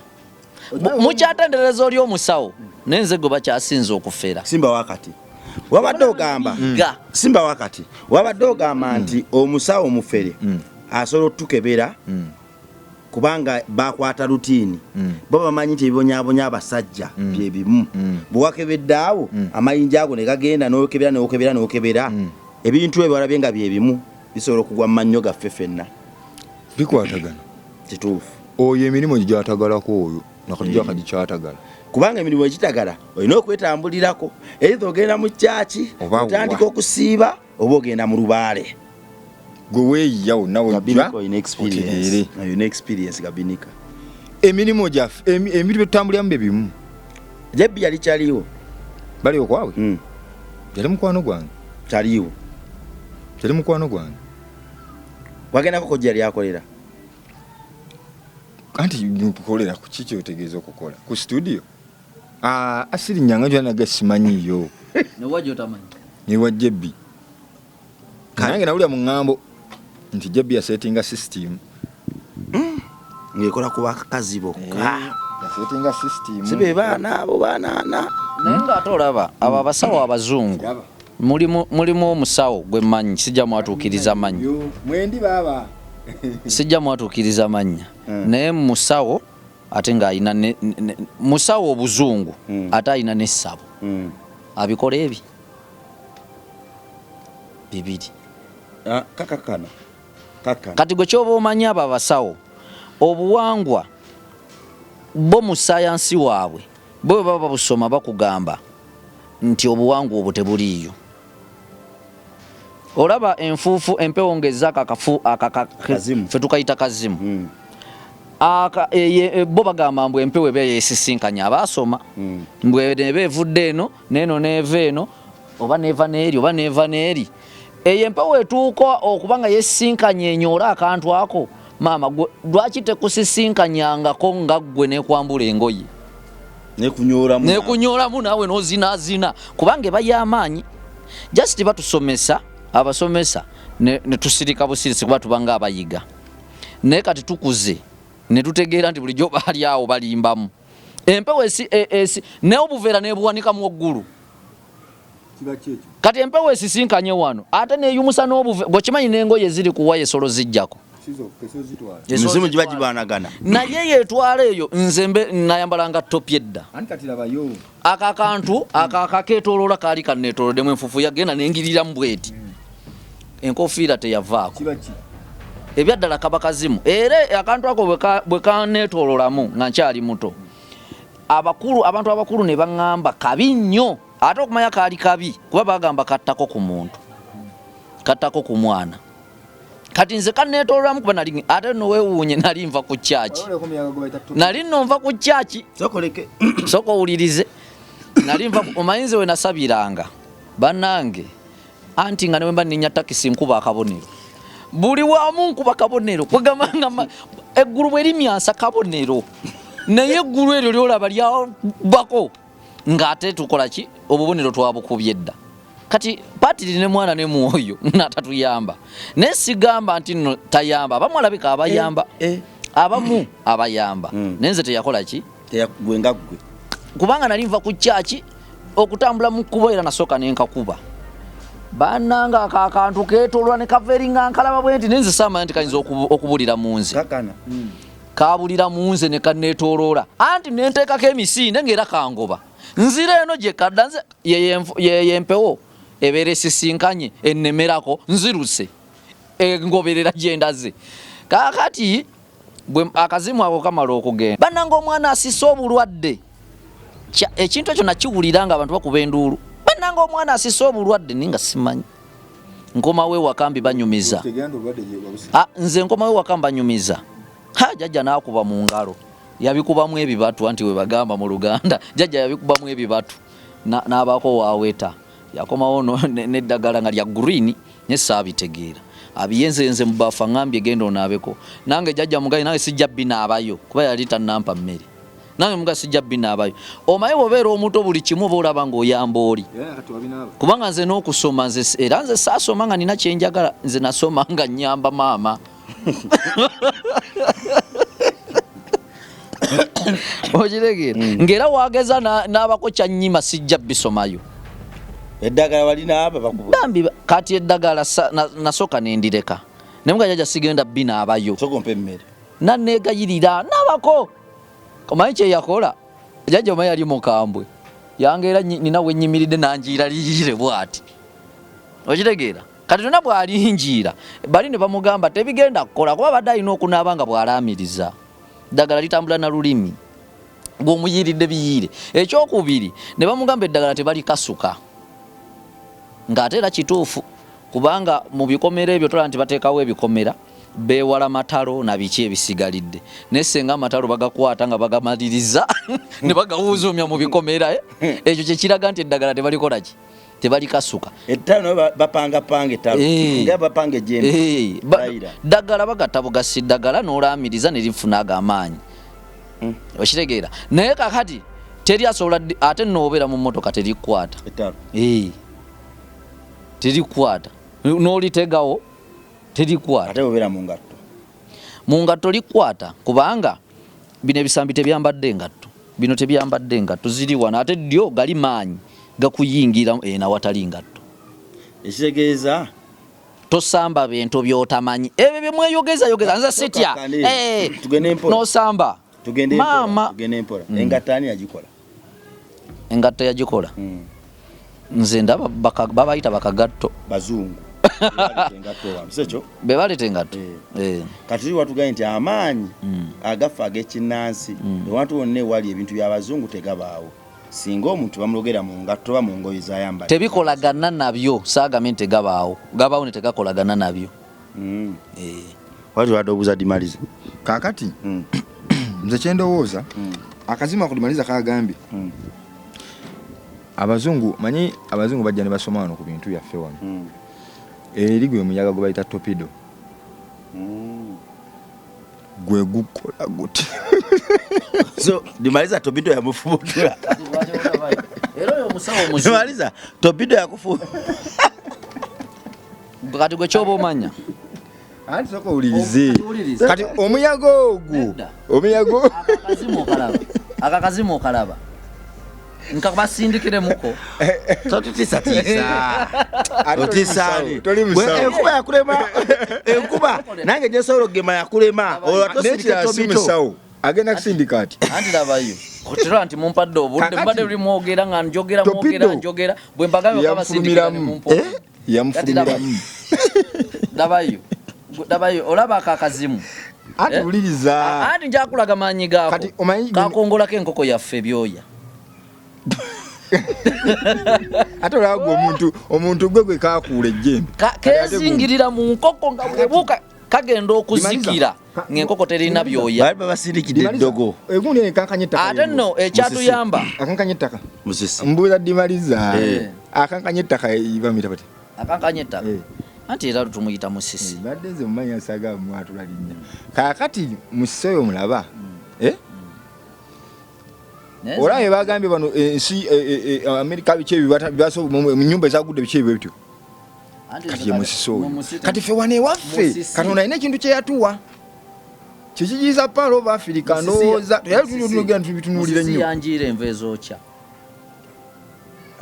Mukyatendereza oli omusawo, naye nze gwe bakyasinze okufera. Simba wakati. Wabadde ogamba. Ga. Simba wakati. Wabadde ogamba nti omusawo omufere asobola otutukebera kubanga bakwata rutiini. Bo bamanyi nti ebibonyaabonya abasajja bye bimu. Bwe wakebedde awo, amayinja ago ne gagenda n'okebera, n'okebera, n'okebera. Ebintu ebyo walabye nga bye bimu bisobola okugwa mu mannyo gaffe ffenna. Bikwatagana. Kituufu. Oyo emirimu gye gyatagalako oyo, nakati gyakagikyatagala. Kubanga emirimu egitagala olina okwetambulirako. Either ogenda mu kyaki, Oba wa. otandika okusiiba, oba ogenda mu lubaale. Gwe weeyiya wonna wojja, Gabinika olina experience. otegeere. Olina experience, Gabinika. Emirimu gyaffe, emirimu tutambuliramu bye bimu. Jebbi yali kyaliwo. Bali okwabwe? Yali mukwano gwange. Taliiwo. Teri mukwano gwange. Wagendako kojja lyakolera? Anti nkukolera ku kiki otegeeza okukola ku studio? Ah, asirinyanga gyanaga simanyiyo. Newajja otamanyi. Newa Jebbi. Nange nawulira mu ŋŋambo nti Jebbi yasetinga system. Ng'ekola ku bakazi bokka. Eh, yasetinga system. Si be baana abo banaana. Naye ng'ate olaba abo abasawo abazungu mulimu omusawo gwe mmanyi, sijja mwatuukiriza mannya. Mwendi baaba. Sijja mwatuukiriza mannya. Naye musawo ate ng'alina musawo obuzungu ate alina n'essabo. Abikola ebi bibiri. Ah, kakakana. Kakana. Kati gwe kyoba omanyi abo abasawo obuwangwa bo mu sayansi waabwe bo bwe baba babusoma bakugamba nti obuwangwa obwo tebuliiyo. Olaba enfuufu empewo ng'ezza akakafu Kazimu. ffe tukayita kazimu. Bo bagamba mbu empewo eba yeesisinkanya abaasoma. Mbu eba evudde eno n'eno n'eva eno oba n'eva n'eri oba n'eva n'eri. Eyo empewo etuuka okuba nga yeesisinkanya enyoole akantu ako. Maama gwe lwaki tekusisinkanyangako nga ggwe n'ekwambula engoye? Nekunyoolamu. Nekunyoolamu naawe n'ozinaazina kubanga eba y'amaanyi. Just batusomesa abasomesa ne tusirika busirisi kuba tubanga abayiga. Naye kati tukuze ne tutegeera nti bulijjo baali awo balimbamu. Empewo esi naye obuveera n'ebuwanika mu ggulu. Kati empewo esisinkanye wano ate neyumusa n'obuve, gwe kimanyi n'engoye ziri ku waya esolo zijjako. Emizimu giba gibanagana. Naye yetwala eyo nze mbe nayambalanga topi edda. Anti kati labayo. Aka kantu aka kakeetooloola kaali kanneetooloddemu enfuufu yagenda nengiriramu bweti. Enkofiira teyavaako. Ebyaddala kaba kazimu. Era akantu ako bwe kaneetoololamu nga nkyali muto. Abakulu, abantu abakulu ne baŋŋamba kabi nnyo. Ate okumanya kaali kabi kuba bagamba kattako ku muntu. Kattako ku mwana. Kati nze kanneetoololamu kuba nali ate nno weewuunye nali nva ku church. Nali nno nva ku church. Sokoleke. Sooka owulirize. Nali nva ku, omanyi nze we nasabiranga. Bannange, anti nga ne bwe mba nninnya takisi nkuba akabonero. Buli wamu nkuba kabonero. Kwegamba nga eggulu bwe limyansa kabonero. Naye eggulu eryo ly'olaba lyabako. Ng'ate tukola ki? Obubonero twabukubye dda. Kati patiri ne mwana ne mwoyo n'atatuyamba. Naye sigamba nti nno tayamba. Abamu alabika abayamba. Abamu abayamba. Naye nze teyakola ki? Gwe nga ggwe. Kubanga nali nva ku church okutambula mu kkubo era nasooka ne nkakuba. Bannange ako akantu keetooloola ne kava eri nga nkalaba bwe nti naye nze saamanya nti kayinza okubulira mu nze. Kakana. Kabulira mu nze ne kanneetooloola. Anti ne nteekako emisinde ng'era kangoba. Nzira eno gye kadda nze ye empewo ebeera esisinkanye ennemerako nziruse engoberera gye ndaze. Kaakati bwe akazimu ako kamala okugenda. Bannange omwana asise obulwadde. Ekintu ekyo nakiwulira ng'abantu bakuba enduulu. Bannange omwana asise obulwadde naye nga simanyi. Nkomawo ewaka mbibanyumiza. Nze nkomawo ewaka mbanyumiza. Ha, jjajja n'akuba mu ngalo. Yabikubamu ebibatu anti we bagamba mu Luganda. Jjajja yabikubamu ebibatu. N'abaako waaweta. Yakomawo n'eddagala nga lya green naye saabitegeera. Abiyenzenze mu baafu aŋŋambye genda onaabeko. Nange jjajja mugaye nange sijja binaabayo kuba yali tannampa mmere. Nange mugaye sijja binaabayo. Omanyi bw'obeera omuto buli kimu oba olaba ng'oyamba oli. Kubanga nze n'okusoma nze era nze saasoma nga nina kye njagala, nze nasoma nga nnyamba maama. Okitegeera? Ng'era waageza n'abako kyannyima sijja bisomayo. Eddagala walinaaba bakubuuza. Bambi kati eddagala nasooka ne ndireka. Naye nga jjajja sigenda binaabayo. Sooka ompe emmere. Nanneegayirira naabako. Omanyi kye yakola? Jjajja omanyi yali mukambwe. Yangeera nina we nnyimiridde n'anjiira liyiire bw'ati. Okitegeera? Kati tonna bw'alinjiira bali ne bamugamba tebigenda kukola kuba abadde alina okunaaba nga bw'alaamiriza. Eddagala litambula na lulimi. Gw'omuyiiridde biyiire. Ekyokubiri ne bamugamba eddagala tebalikasuka. Ng'ate era kituufu kubanga mu bikomera ebyo tolaba nti bateekawo ebikomera beewala matalo na biki ebisigalidde. Naye singa amatalo bagakwata nga bagamaliriza ne bagawuzuumya mu bikomera, Ekyo kye kiraga nti eddagala tebalikola ki? Tebalikasuka. Ettalo nayo bapangapanga ettalo. Nga bapanga ejjembe. Ddagala bagatta bugasi ddagala n'olaamiriza ne lifuna ago amaanyi. Okitegeera? Naye kakati teri asobola ate n'obeera mu mmotoka terikwata. Ettalo. Terikwata. N'olitegawo terikwata. Ate bw'obeera mu ngatto. Mu ngatto likwata kubanga bino ebisambi tebyambadde ngatto. Bino tebyambadde ngatto ziri wano ate ddyo gali maanyi gakuyingira eno awatali ngatto. Ekitegeeza tosamba bintu by'otamanyi. Ebyo bye mweyogeza yogeza nze sitya. Tugende mpola. N'osamba. Tugende mpola. Maama. Tugende mpola. Engatto ani yagikola? Engatto yagikola. Nze ndaba babayita bakagatto. Bazungu. Engatto wano. Si ekyo? Be baleeta engatto. Kati watugambye nti amaanyi agafa ag'ekinnansi ewantu wonna ewali ebintu by'abazungu tegabaawo. Singa omuntu bamulogera mu ngatto oba mu ngoye z'ayambadde. Tebikolagana nabyo, saagamye nti tegabaawo. Gabaawo ne tegakolagana nabyo. Wali wadde obuuza Dimaliza. Kaakati, nze kye ndowooza, akazimu ako Dimaliza kagambye. Abazungu, manyi abazungu bajja ne basoma wano ku bintu byaffe wano. Eri gwe muyaga gwe bayita torpedo. Gwe gukola guti. So, Dimaliza torpedo yamufubutula. Era oyo omusawo omuzungu. Dimaliza torpedo yakufu. Kati gwe ky'oba omanya. Anti sooka owulirize. Owulirize. Kati omuyaga ogwo. Nedda. Omuyaga Akakazimu okalaba. Akakazimu okalaba. Nka basindikiremuko. Totutiisatiisa. Ate Otisaani. toli musawo. Enkuba yakulema. Enkuba nange gye nsobola okugema yakulema. Olwo tosindika N'ekirala si torpedo. musawo. Agenda kusindika ati. Anti labayo. Kutira nti mumpadde obudde, Kakati mbadde buli mwogera nga njogera, mwogera, Torpedo. njogera. Bwe mbagambye bakaba basindikira ne Yamufulumiramu. mumpa obudde. Yamufulumiramu. Labayo. Labayo, olaba akakazimu. Anti wuliriza. Anti nja kulaga maanyi gaako. Kati omanyi Kakongolako enkoko yaffe ebyoya. Ate olaba gwe omuntu gwe gwe kakuula ejjembe. Keezingirira mu nkoko nga bw'ebuuka kagenda okuzikira ng'enkoko terina byoya. Bali babasindikidde eddogo. Egundi eno ekankanya ettaka Ate nno ekyatuyamba. Akankanya ettaka. Musisi. Mbuuza Dimaliza. Akankanya ettaka bamuyita batya? Akankanya ettaka. Anti era tumuyita Musisi. Mbadde nze mumanyi asaga mwatula linnya. Kaakati Musisi oyo mulaba. Olaba bye bagambye bano ensi, Amerika biki ebyo mu nnyumba ezagudde biki ebyo bityo. Kati ye Musisi oyo. Kati ffe wano ewaffe, Katonda alina ekintu kye yatuwa. Kikigiza Paul of Africa, ndowooza, teyali tunyogera nti tubitunuulira nnyo. Musisi yanjiira enva ezookya.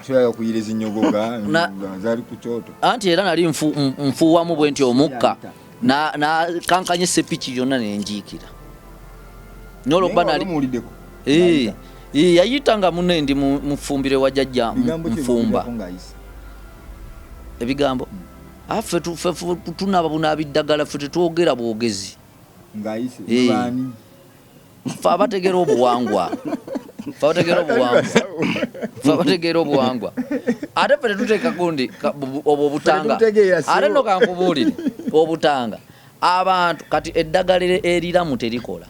Tuyagala kuyira ezinyogoga, nga zaali ku kyoto. Anti era nali nfuuwamu bwe nti omukka, na kankanya essepiki yonna ne njiikira. N'olwokuba Naye nali wali omuwuliddeko? Yayita nga munne ndi mufumbiro wa jjajja Bigambo ki nfumba. ebiwuliddeko ng'ayise? Ebigambo? Ffe ffe tunaaba bunaabi ddagala, ffe tetwogera bwogezi. Ng'ayise, baani? Ffe abategeera obuwangwa. Ffe abategeera obuwangwa. Ffe abategeera obuwangwa. Ate ffe tetuteeka gundi, obwo obutanga. Ffe tetutegeera, si Ate nno bo. kankubuulire, obutanga. Abantu, kati eddagala eriramu terikola.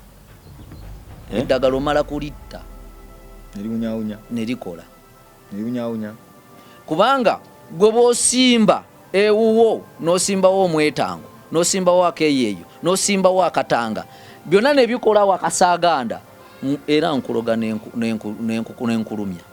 Eddagala omala kulitta. Ne liwunyawunya. Ne likola. Ne liwunyawunya. Kubanga gwe bw'osimba ewuwo, n'osimbawo omwetango, n'osimbawo akeeyeeyo, n'osimbawo akatanga, byonna ne bikolawo akasaaganda, era nkuloga n'enkulumya.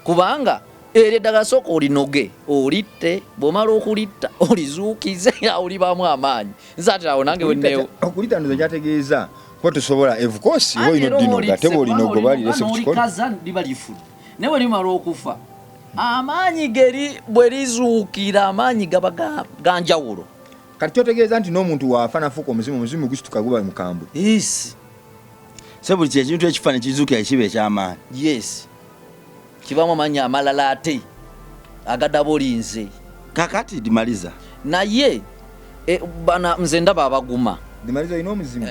Kubanga eryo eddagala sooka olinoge, olitte, bw'omala okulitta, olizuukize, awo olibaamu amaanyi. Nze ate awo nange we nneewo. Okulitta ndoza kyategeeza kuba tosobola, of course, oba Anti olina era oddinoga, olitse, ate bw'olinoga kubanga oba lirese ku kikono. olikaza liba lifudde. Naye bwe limala okufa, amaanyi geri bwe lizuukira, amaanyi gaba ga njawulo. Kati kyotegeeza nti n'omuntu waafa n'afuuka omuzimu, omuzimu gusituka guba mukambwe. Yes. So buli ekintu ekifa ne kizuukira kiba eky'amaanyi. Yes. Kibaamu amaanyi amalala ate agadabolinze. Kaakati Dimaliza. Naye, bana nze ndaba abaguma. Dimaliza olina omuzimu?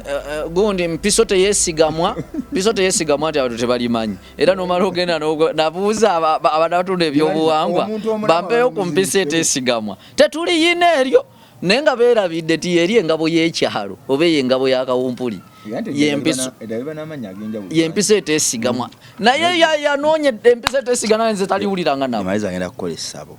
Gundi mpiso teyeesigamwa, mpiso teyeesigamwa nti abantu tebalimanyi. Era n'omala ogenda nabuuza abantu abatunda ebyobuwangwa, Omuntu omulamu bampeeyo ku aba mpiso omuzimu. eteesigamwa. Tetuliyina eryo, naye nga beerabidde ti eri engabo y'ekyalo oba eyo engabo ya kawumpuli. Yempiso eteesigamwa. Naye yanoonya empiso eteesigamwa, nze taliwuliranga nabo. Maliza agenda kukola essabo.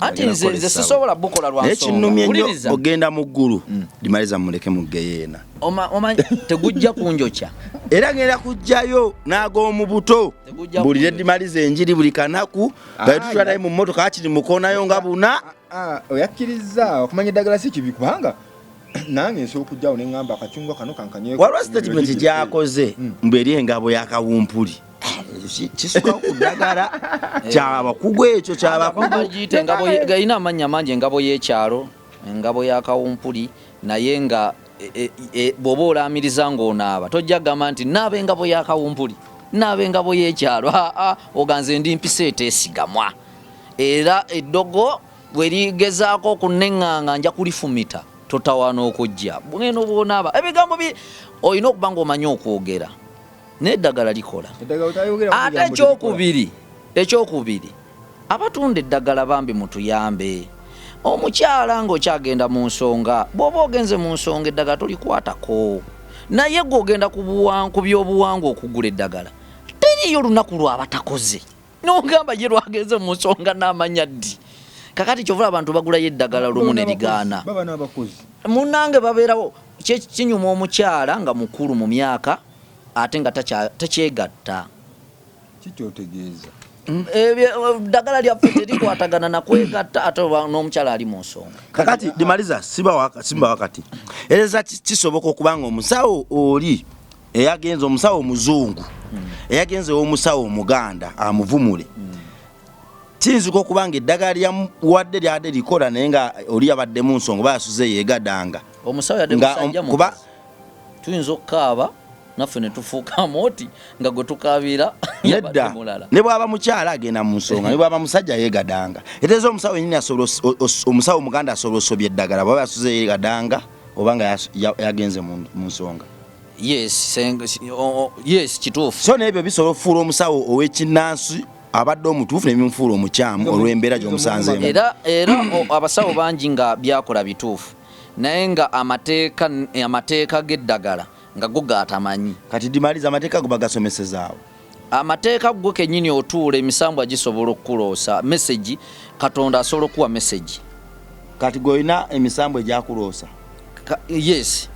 Ati nze sisobola bukola lwa Naye nsonga. kinnumye nnyo Wuliriza. ogenda mu ggulu. Dimaliza muleke mu ggeyeena. Omanyi tegujja kunjokya. Era ngenda kujjayo n'ag'omu buto. Tegujja Bulire kunjokya. Dimaliza enjiri buli kanaku. Nga tutula naye mu mmotoka akiri mukonayo nga buna. Oyakkiriza okumanya eddagala si kibi, kubanga nange nsobola okujjawo ne ŋŋamba akacungwa kano kankanyweko. Waliwo statement gy'akoze mbu eri engabo ya kawumpuli. Kisukawo ku ddagala kyabakugu ekyo kyabakugu. Bagiyita engabo erina amannya mangi, engabo y'ekyalo, engabo ya kawumpuli, naye nga bw'oba olaamiriza ng'onaaba tojja kugamba nti naaba engabo ya kawumpuli, naaba engabo y'ekyalo. Aa, oganze ndi mpisa eteesigamwa, era eddogo bwe ligezaako okuneŋŋanga nja kulifumita, totawaana okujja bweno bw'onaaba. Ebigambo olina okuba ng'omanyi okwogera, n'eddagala likola. Eddagala otayogera ku Ate bigambo ekyokubiri, ekyokubiri, abatunda eddagala bambi mutuyambe. Omukyala ng'okyagenda mu nsonga, bw'oba ogenze mu nsonga eddagala tolikwatako, naye gwe ogenda ku byobuwangwa okugula eddagala, teriiyo lunaku lwabatakoze n'ogamba ye lwagenze mu nsonga n'amanya ddi. Kakati kyovula abantu bagulayo eddagala lumu ne ligaana. Baba n'abakozi. Munnange babeerawo. Kinyuma omukyala nga mukulu mu myaka ate nga takyegatta. Kikyotegeeza? Eddagala lyaffe terikwatagana na kwegatta, ate oba n'omukyala ali mu nsonga. Kakati Dimaliza simba wakati. Ereza kisoboka okuba nga omusawo oli eyagenze, omusawo omuzungu eyagenze omusawo omuganda amuvumule, kiyinzika okuba nga eddagala lyamuwadde lyadde likola, naye nga oli yabadde mu nsonga oba yasuze yeegadanga. Omusawo yadde Nga musajja kuba mukazi, tuyinza okukaaba naffe ne tufuukamu oti nga gwe tukaabira yabadde Nedda. mulala. Ne bw'aba mukyala agenda mu nsonga, ne bw'aba musajja yeegadanga. Eteeza omusawo yennyini asobola omusawo omuganda asobola osobya eddagala bw'aba yasuze yeegadanga oba nga yagenze mu nsonga. Yes, yes, kituufu. So n'ebyo bisobola okufuula omusawo ow'ekinnansi abadde omutuufu ne bimufuula omukyamu olw'embeera gy'omusanzeemu. Era abasawo bangi nga byakola bituufu, naye nga amateeka g'eddagala nga go gaatamanyi. Kati Dimaliza, amateeka go bagasomesezaawo? Amateeka gwe kennyini otuula, emisambwa gisobola okukuloosa message, Katonda asobola okuwa message. Kati gwe olina emisambwa egyakuloosa? Yes,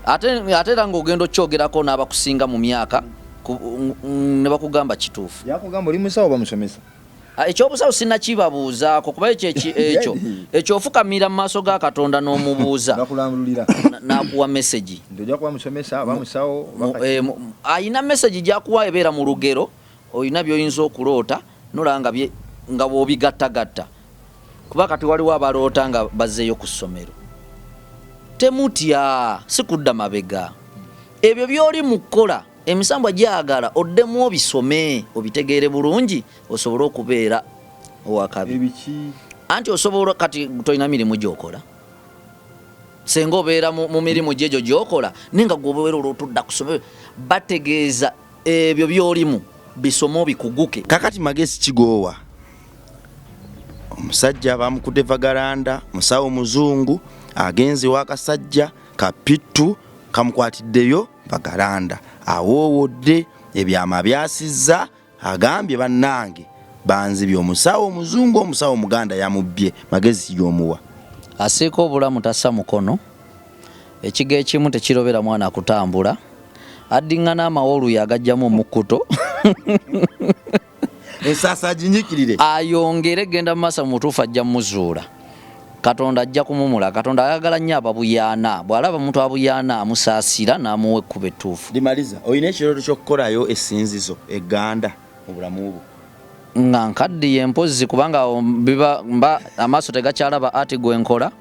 ate era ng'ogenda okyogerako n'abakusinga mu myaka ne bakugamba kituufu. Yakugamba oli musawo bamusomesa? Ekyobusawo sinnakibabuuzaako, kuba ekyo ekyo ofukamira mu maaso ga Katonda n'omubuuza. Bakulambululira. N'akuwa message. Nti ojja kuba musomesa oba musawo oba Ayina message gy'akuwa ebeera mu lugero, olina by'oyinza okuloota nolaba nga bw'obigattagatta. Kuba kati waliwo abaloota nga bazzeeyo ku ssomero. Temutya, si kudda mabega. Ebyo by'oli mu kukola, emisambwa gyagala oddemu obisome, obitegeere bulungi, osobole okubeera owakabi. Ebiki? Anti osobola, kati tolina mirimu gy'okola, senga obeera mu mirimu gyegyo gy'okola, naye nga gwe obeera olwotudda ku ssomero, bategeeza ebyo by'olimu bisome obikuguke. Kakati magezi kigoowa omusajja bamukudde vagalanda, musawo muzungu agenze wakasajja kapittu kamukwatiddeyo vagalanda, awoowodde ebyama byasizza, agambye bannange banzibye omusawo omuzungu, omusawo omuganda yamubbye. Magezi gy'omuwa? Asiika obulamu tassa mukono, ekigo ekimu tekirobera mwana kutambula, addiŋŋana amawolu agajjamu omukkuto. Ensaasa aginyikirire, ayongere genda mu maaso, mutuufu ajja muzuula. Katonda ajja kumumula. Katonda ayagala nnyo ababuyaana, bw'alaba omuntu abuyaana amusaasira n'amuwa ekkubo ettuufu. Limaliza, olina ekirooto ky'okukolayo essinzizo egganda mu bulamu bwo? Nga nkaddiye mpozzi, kubanga biba mba amaaso tegakyalaba ati gwe nkola,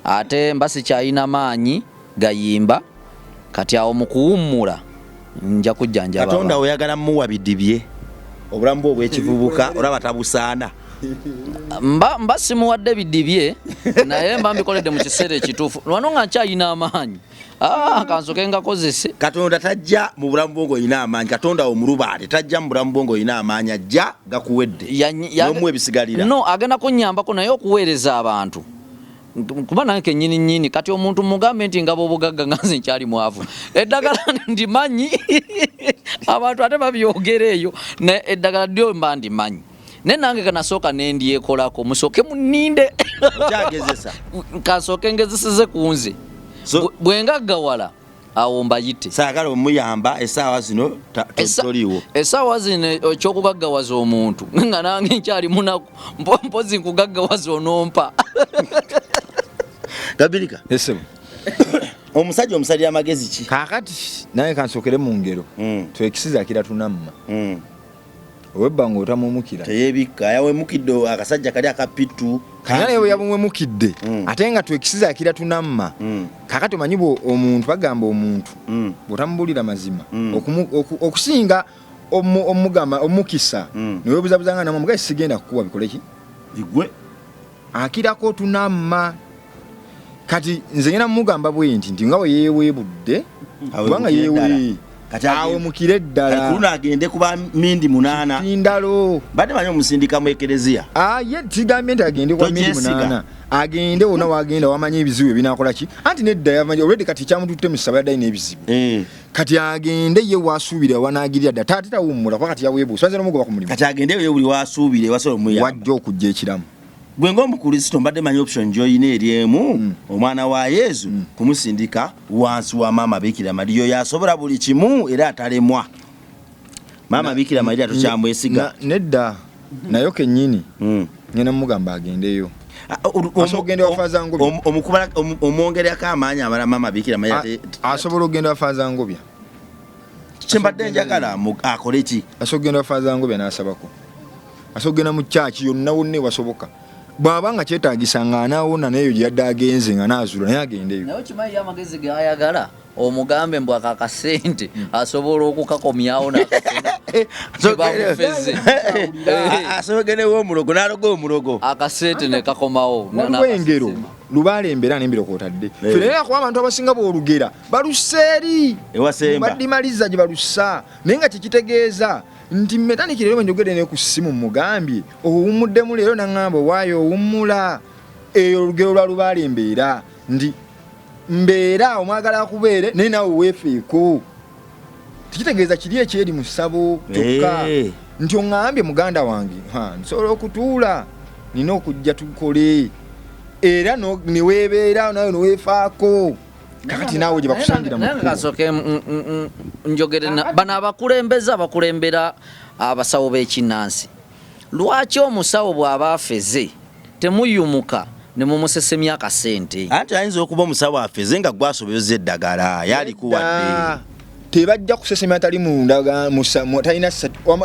ate mba sikyalina maanyi gayimba. Kati awo mu kuwummula nja kujjanjaba Katonda. Abantu. Oyagala muwa bidibye obulamu bwe obw'ekivubuka, olaba tabusaana. Mba simuwadde bidibye, naye mba mbikoledde mu kiseera ekituufu wano nga nkyalina amaanyi. Kansoke ngakozese. Katonda tajja mu bulamu bwo ng'olina amaanyi. Katonda omulubaale tajja mu bulamu bwo ng'olina amaanyi, ajja gakuwedde n'omuwa ebisigalira. No, agenda kunnyambako, naye okuweereza abantu. Kuba nange kenyini nyini kati omuntu mugambe nti ngaba obugagga nga nze nkyali mwavu, eddagala ndimanyi, abantu ate babyogera eyo, naye eddagala ddyo mba ndimanyi, naye nange kanasooka nendyekolako, musooke muninde. Okyagezesa. Kansooke ngezeseze ku nze. Bwe ngaggawala awo mbayite. Saagala omuyamba essaawa zino, toliiwo. Essaawa zino ekyokugaggawaza omuntu nga nange nkyali munaku, mpozi nkugaggawaza onompa. Gabirika. Esebo. Omusajja omusalira amagezi ki? Kaakati naye kansookere mu ngero. Twekisiza akira tunamma. Owebbanga otamumukira. Teyebikka, yawemukidde akasajja kali akapitu. Kanya naye yabumwemukidde. Ate nga twekisiza akira tunamma. Kaakati omanyi bwo omuntu bagamba omuntu bw'otamubulira mazima, okusinga omugamba omukisa, newebuzabuza nga namwe mugaye sigenda kukuwa bikole ki? Bigwe. Akirako tunamma. Kati nze ngenda mugamba bwe nti nga bwe yeeweebudde, kubanga yeewe. Kati awemukire ddala. Kati luno agende kuba mindi 8. Kindalo. Badde manyi omusindika mu ekereziya. Ye tigambye nti agende kuba mindi Tokyesiga. 8. Agende wonna wagenda wamanyi ebizibu ebinaakola ki? Anti nedda yavanye already kati kyamututte mu ssaba yadde alina ebizibu. Kati agende ye wasuubira wanaagirira dda. Taata tawummula kuba kati yaweebuusa. Bazze n'omugoba ku mulimu. Kati agende ye buli wasuubira ewasobola omuyamba. Wajja okujja ekiramu. Gwe ng'omukrisitu mbadde manyi option gy'olina eri emu, omwana wa Yezu kumusindika wansi wa Maama Bikira Maria, oyo asobola buli kimu era atalemwa. Maama Bikira Maria tokyamwesiga. Nedda, nayo kennyini ngenda mugamba agendeyo. Asobola okugenda ewa Faaza Ngobya. Omwongerako amaanyi amala Maama Bikira Maria Asobola okugenda ewa Faaza Ngobya. Kye mbadde njagala akole ki? Asobola okugenda ewa Faaza Ngobya n'asabako. Asobola okugenda mu church yonna wonna ewasoboka. Bw'aba nga kyetaagisa ng'anaawona n'eyo gye yadde agenze nga n'azuula naye agendeyo. Naye okimanyi amagezi g'ayagala omugambe mbu ako akasente asobola okukakomyawo n'akafuna. Tebamufeze. Asobola ogenda ew'omulogo n'aloga omulogo. Akasente ne kakomawo. Waliwo engero lubaale embeera n'embiro kw'otadde. Ffe naye akuba abantu abasinga bw'olugera balussa eri. Ewasemba. Badimaliza gye balussa. Naye nga kye kitegeeza nti mmetandikire leero bwe njogedde ne ku ssimu mugambye owummuddemu leero n'aŋŋamba owaayo owummula. Eyo olugero lwa lubaale embeera nti mbeera omwagala akubeere naye naawe weefeeko. Tekitegeeza kiri ekyeri mu ssabo kyokka. Nti oŋŋambye muganda wange, nsobola okutuula nina okujja tukole era ne weebeera nawe ne weefaako. Kakati naawe gye bakusangira mu Naye kkubo. kasooke njogere bano abakulembeze abakulembera abasawo b'ekinnansi. Lwaki omusawo bw'aba afeze temuyumuka ne mumusesemya akasente? Anti ayinza okuba omusawo afeze nga gwasobezza eddagala, yalikuwadde. Nedda. Tebajja kusesemya atali mu ndaga, mu talina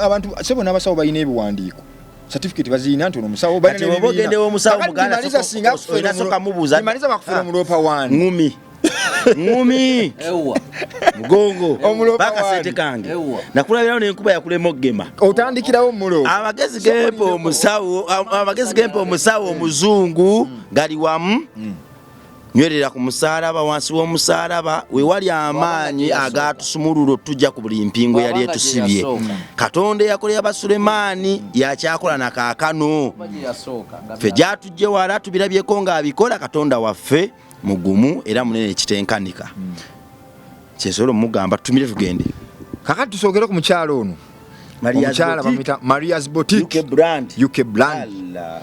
abantu, sebo n'abasawo balina ebiwandiiko. Certificate bazirina nti ono musawo, balina Kati bw'oba n'ebibiina. ogenda ew'omusawo Kakati muganda, Dimaliza singa akufera olina soka mubuuza. Dimaliza bakufera omulopa wani. Ngumi. Ngumi. Ewa. Mugongo. Omulopa Baka wani. sente kange. Ewa. Nakulabirawo n'enkuba yakulema okugema. Otandikirawo omulopa. Amagezi gempa omusawo, amagezi gempa omusawo omuzungu gali wamu. Nywerera ku musaalaba, wansi w'omusaalaba we wali amaanyi agatusumulula otujja ku buli mpingu eyali Wabanga gye etusibye. yasooka. Katonda eyakolera Basulemaani yakyakola na kaakano. Ffe gyatujje wala tubirabyeko ng'abikola. Katonda waffe mugumu era munene ekitenkanika. Kyesobola omugamba tutumire tugende. Kakati tusookere ku mukyalo ono. Maria's Omukyala Boutique. bamuyita Maria's Boutique. UK brand. UK brand. Allah.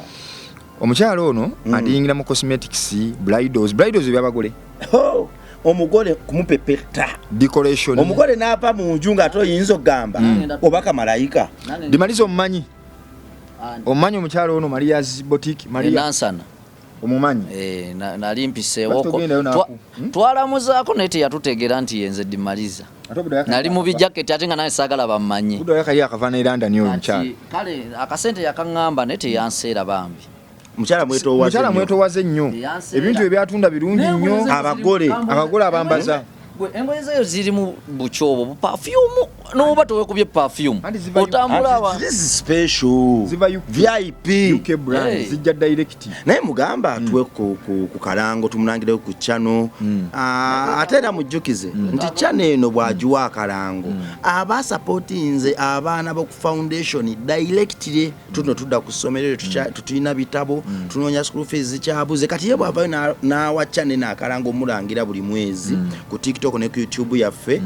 Omukyala ono adiyingira mu cosmetics, bridals, bridals ebyabagole. Oh, omugole kumupepeta. Decoration. Omugole n'ava mu nju ng'ate oyinza okugamba oba kamalayika. Dimaliza omumanyi. Omumanyi omukyala ono Maria's Boutique, Maria. Enansana. Omumanyi? Nali mpiseewoko. Lwaki togendayo n'aku? Twalamuzaako naye teyatutegeera nti yenze Dimaliza. Ate obudde yaka- Nali mu bijaketi ate nga naye saagala bammanye. Budde yaka yakava ne London oyo omukyala. Kati, kale akasente yakaŋŋamba naye teyanseera bambi. Mukyala mwetoowaze Mukyala nnyo. mwetoowaze nnyo. Teyanseera. Ebintu ebyatunda birungi nnyo. Abagole. Abagole abambaza. Gwe engoye zayo zirimu bukyobo bu perfume, n'oba tewekubye perfume Anti ziva otambula aba This is special. Ziva UK. VIP. UK brand. Hey. Zijja direct. Naye mugamba atuwe ku kalango, tumulangireyo ku channel. Ah, ate era mujjukize nti channel eno bw'agiwa akalango, aba supportinze abaana b'oku foundation directly. Tuno tudda ku ssomero eryo, tetulina bitabo, tunoonya school fees zikyabuze. Kati ye bw'avayo n'awa channel eno akalango omulangira buli mwezi ku TikTok ne ku YouTube yaffe,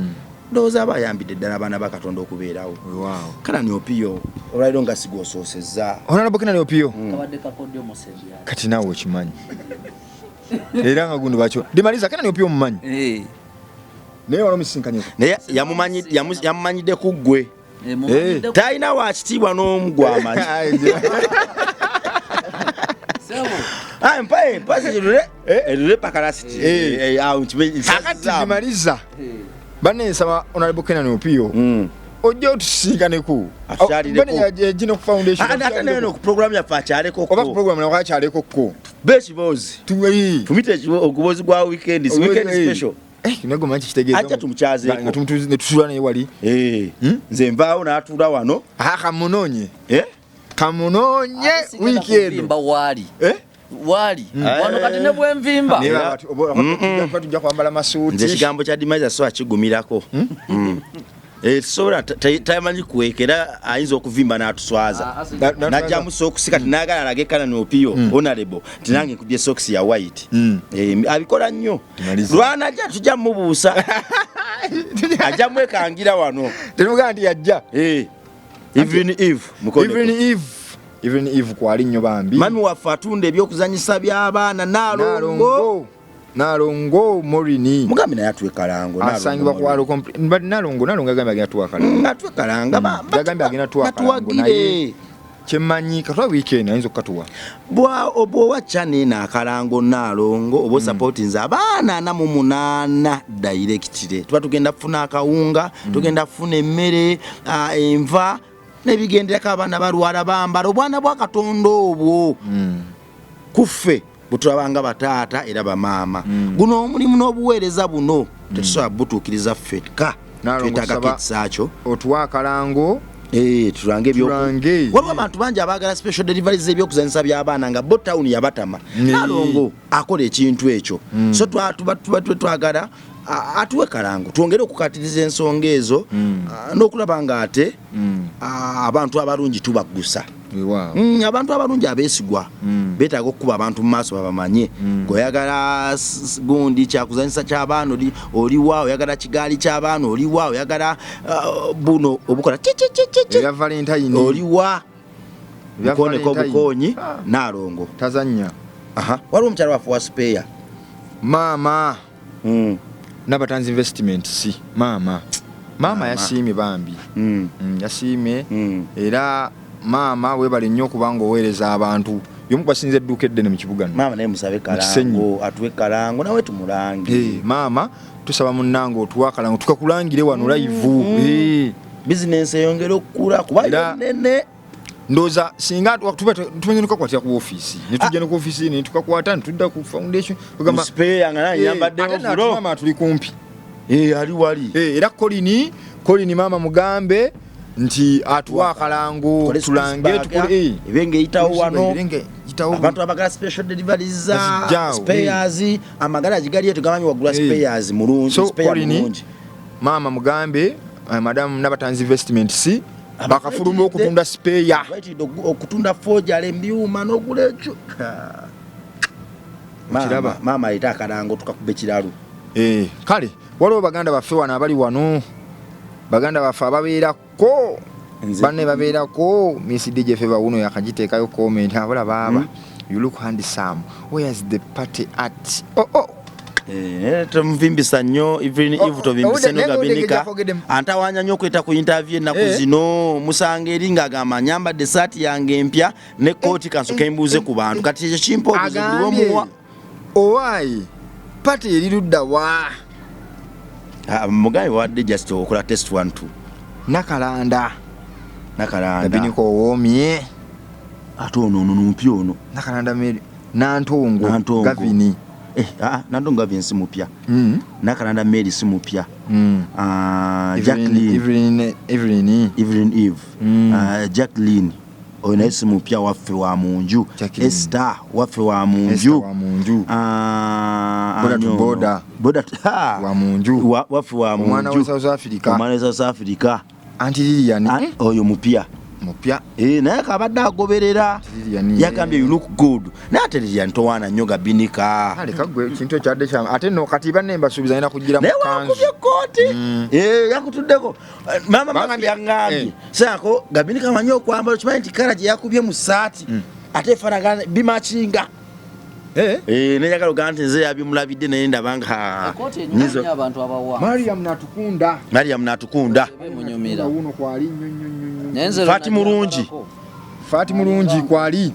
ndowooza aba ayambidde ddala abaana ba Katonda okubeerawo. Wow. Kanani Opiyo, olwaliro nga sigwosoosezza. Honorable Kenani Opiyo. Kabadde kakodyo musebyali. Kati naawe okimanyi era nga gundi bakyo dimaliza. Kenani Opiyo omumanyi? Eh. Naye wali omusisinkanyeko? Naye yamumanyidde ku ggwe. Eh. Talina wakitiibwa n'omu gwamanyi. Ah, mpa erule pakalasiti. Eh. Akati dimaliza banensaba Honorable Kenani Opiyo ojja otusisinkaneko. Atukyalireko. Gino ku foundation. Ate naye no ku program yaffe akyaleko. Oba ku program nawe akyaleko ko. Bekibozi. Tuwe. Tumite ogubozi gwa weekend, weekend special. Nago manyi kitegeeza. Ajja tumukyazeeko. Nga ne tusula naye wali. Eh, nze nvaawo n'atuula wano. Aha, kamunoonye. Eh? Kamunoonye wiiki eno. Vimba waali. Eh? Waali wano kati ne bwenvimba. Naye baba oba tujja kwambala masuuti. Nze ekigambo kya Dimaiza so akigumirako. Eh, sobola tamanyi kweka, era ayinza okuvimba n'atuswaza. Ah, Najjamu sokisi kati nagala alage Kanani Opiyo honorable nti nange nkubye sokisi ya white. Eh, abikola nnyo. Tumalize. Lwanajja tujja mubuusa, ajja mwekangira wano. Temugamba nti yajja. Eh, even if mukoneko. Even if kwali nnyo bambi. Mami waffe atunda ebyokuzanyisa by'abaana, Naalongo. Nalongo Morini. Mugambe naye atuwe kalango. Asangibwa ku Alo but Nalongo yagambye agenda tuwa kalango. Atuwe kalanga. Yagambye agenda tuwa kalango, Batuwagire. naye kyemmanyi katwa weekend ayinza okukatuwa. Bw'owa channel eno akalango, Naalongo, oba osupportinze abaana 48 directly. Tuba tugenda kufuna akawunga, tugenda kufuna emmere, enva n'ebigenderako. Abaana balwala, bambala obwana bwa Katonda obwo kuffe bwetulabanga bataata era bamaama. Guno omulimu n'obuweereza buno tetusobola butuukiriza ffekka. Naalongo, twetaagako tusaba ekisa kyo. Otuwa akalango. Eh, tulange Tulange. Waliwo abantu bangi abaagala special deliveries z'ebyokuzanyisa by'abaana nga bo tawuni yabatama. Nalongo akola ekintu ekyo, so tuba twagala atuwe kalango twongere okukatiriza ensonga ezo, n'okulaba nga ate abantu abalungi tubaggusa. Weewaawo. Abantu abalungi abeesigwa beetaaga okukuba abantu mu maaso babamanye. Gweoyagala gundi kyakuzanyisa ky'abaana oliwa, oyagala kigaali ky'abaana oliwa, oyagala buno obukola ki, ki, ki, ki, ki. Ebya Valentine. Oliwa. Ebya Bukoneko. Valentine. Bukonyi. Ah. Naalongo. Tazannya. Aha. Waliwo omukyala waffe wa spare. Maama Nabatanzi Investment, si maama yasiimye bambi. Yasiimye. Era maama weebale nnyo okubanga oweereza abantu, yomu kubasinza edduuka eddene mu kibuga nno. Maama naye musabe Kisenyi. kalango, atuwe kalango nawe tumulange. Eh, maama tusaba munnange otuwa akalango tukakulangire wano live. Eh, bizinensi eyongere okukula kuba nene. Ndowooza singa tuba tukakwatira ku ofiisi, netujja ne ku ofiisi netukakwata netudda ku foundation. Kugamba- Mu spare nga naye Eh, nyambadde ate ovulo. nate maama tuli kumpi. Eh, ali wali. Eh, era Kolini maama mugambe nti atuwa akalango Tukole tulange squeeze bag, tukole eh. ebenge eyitawo wano. Ebenge eyitawo. Abantu abagala special deliveries za Bazijjaawo, spares, amagala gigaliyo tegamanyi wagula Eh. spares mulungi, So, spare Colin, mulungi. Maama mugambe madamu Nabatanzi Investment si bakafuluma okutunda spare. Bayitiridde okutunda fojala embyuma n'ogula ekyo. Okiraba? Maama aleeta akalango tukakuba ekiralu. Eh, kale waliwo baganda baffe wano abali wano, baganda baffe ababeerako banne babeerako. Miss DJ Feva wuno yakagiteekayo comment abula baaba, "You look handsome, where's the party at?" Oh. Eh, tomuvimbisa nnyo even Oh, if tovimbise oh, naye nogabinika. owudde Antawanya nnyo okweta ku interview ennaku Eh. zino. Musanga eri ng'agamba nyambadde esaati yange empya ne kooti, kansoke mbuuze ku bantu. Kati ekyo kimpa obuzibu Agambye lwomuwa. Owaayi party eri ludda wa? Ah, mugambe wadde just okola test 1 2. Nakalanda. Nakalanda. Gabinika owoomye. Ate ono mupya ono. Nakalanda Mary Nantongo. Nantongo. Gavini. Nantongo Gavin si mupya. Nakalanda Mary si mupya. Jacqueline. Evelyn, Evelyn. Evelyn Eve. Jacqueline oyo naye si mupya, waffe wa munju. Jacqueline. Esther waffe wa Esther munju. wa munju. Boda to Ani ono? border. Boda ha! Wa munju. Waffe wa Omwana munju. wa South Africa. Omwana wa South Africa. Anti Lilian. Ah, oyo mupya. Mupya. Eh, naye kabadde agoberera. Lilian. Yagambye, "You look good," naye ate Lilian towaana nnyo gabinika. Kale kagwe kintu ekyadde kyange ate no kati banne mbasuubiza ngenda kugira mu Naye kanzu. wakubye ekkooti. Eh, yakutuddeko. Eh, mama Bangambye- Mafi yaŋŋambye Eh. saako gabinika manyi okwambala, okimanyi nti kala gye yakubye mu saati ate efaanagana bimakinga. Eh? Eh, nenjagala ogamba nti nze yabimulabidde naye ndaba nga Ekooti enyumira nnyo abantu abawa. Mariam natukunda. Mariam natukunda. Bemunyumira. Wuno kwali nnyo nnyo nnyo nnyo. Naye nze Fati lwe mulungi. nagyambalako. Fati mulungi kwali.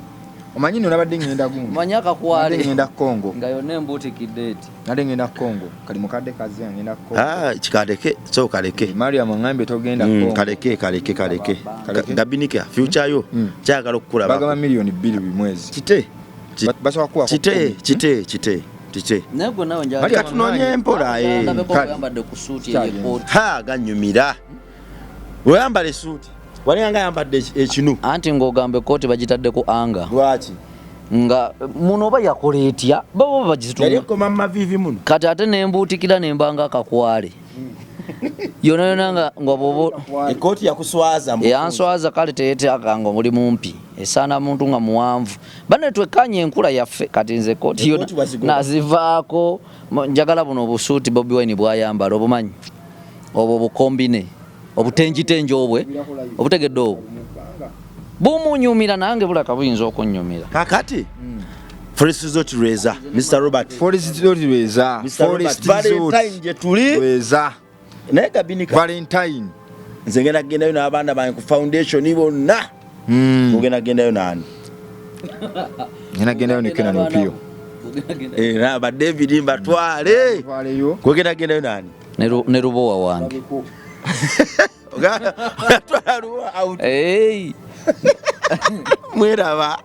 Omanyi nno nabadde ngenda gundi. Manyi akakwale. Nabadde ngenda Congo. Nga yonna embuutikidde eti. Nabadde ngenda Congo. Kali mukadde kazze ngenda Congo. Ah, kikaleke so kaleke. Mariam angambye togenda Congo. Kaleke kaleke kaleke. Kaleke. Gabinika future yo kyagala okukulaba. Bagaba 2 million buli mwezi. Kite. Basobola kuwa Kite kite kite kite. Naye gwe nawe Mariam njagala. Katunoonye mpola eh. Ndabeko Kale. oyambadde ku suuti Kale. ey'ekkooti. Ha, ganyumira oyambala esuuti walinga ayambadde ekinu. Anti ng'ogamba ekkooti bagitadde ku anga. Lwaki? Nga muno oba yakola etya baba Yali bagitunga. ekoma mu maviivi muno. Kati ate nembuutikira nembanga akakwale yona yona nga bwoba Ekooti yakuswaza mu eyanswaza. Kale teyetaaga nga oli mumpi, esaana muntu nga muwanvu. Bane twekkaanye enkula yaffe. Kati nze ekooti yona Ekooti wazigoba. nazivaako. Njagala buno obusuuti Bobi Wine bwayambala, obumanyi obwo obukombine obutenjitenji obwe obutegedde obwo bumunyumira, nange bulaka buyinza okunyumira. Kakati Forest Resort Reza, Mr Robert. Forest Resort Lweza. Mr. Robert, Forest Resort. Valentine gye tuli. Lweza. Naye gabinika Valentine. Nze ngenda kugendayo n'abaana bange ku foundation bonna. Ogenda kugendayo naani? Ngenda gendayo ne Kenan Opio. Eh, ba David mbatwale. Twaleyo. Gwegenda kugendayo naani? Ne Lubowa wange. Ogatwala Lubowa out. Hey. Mweraba.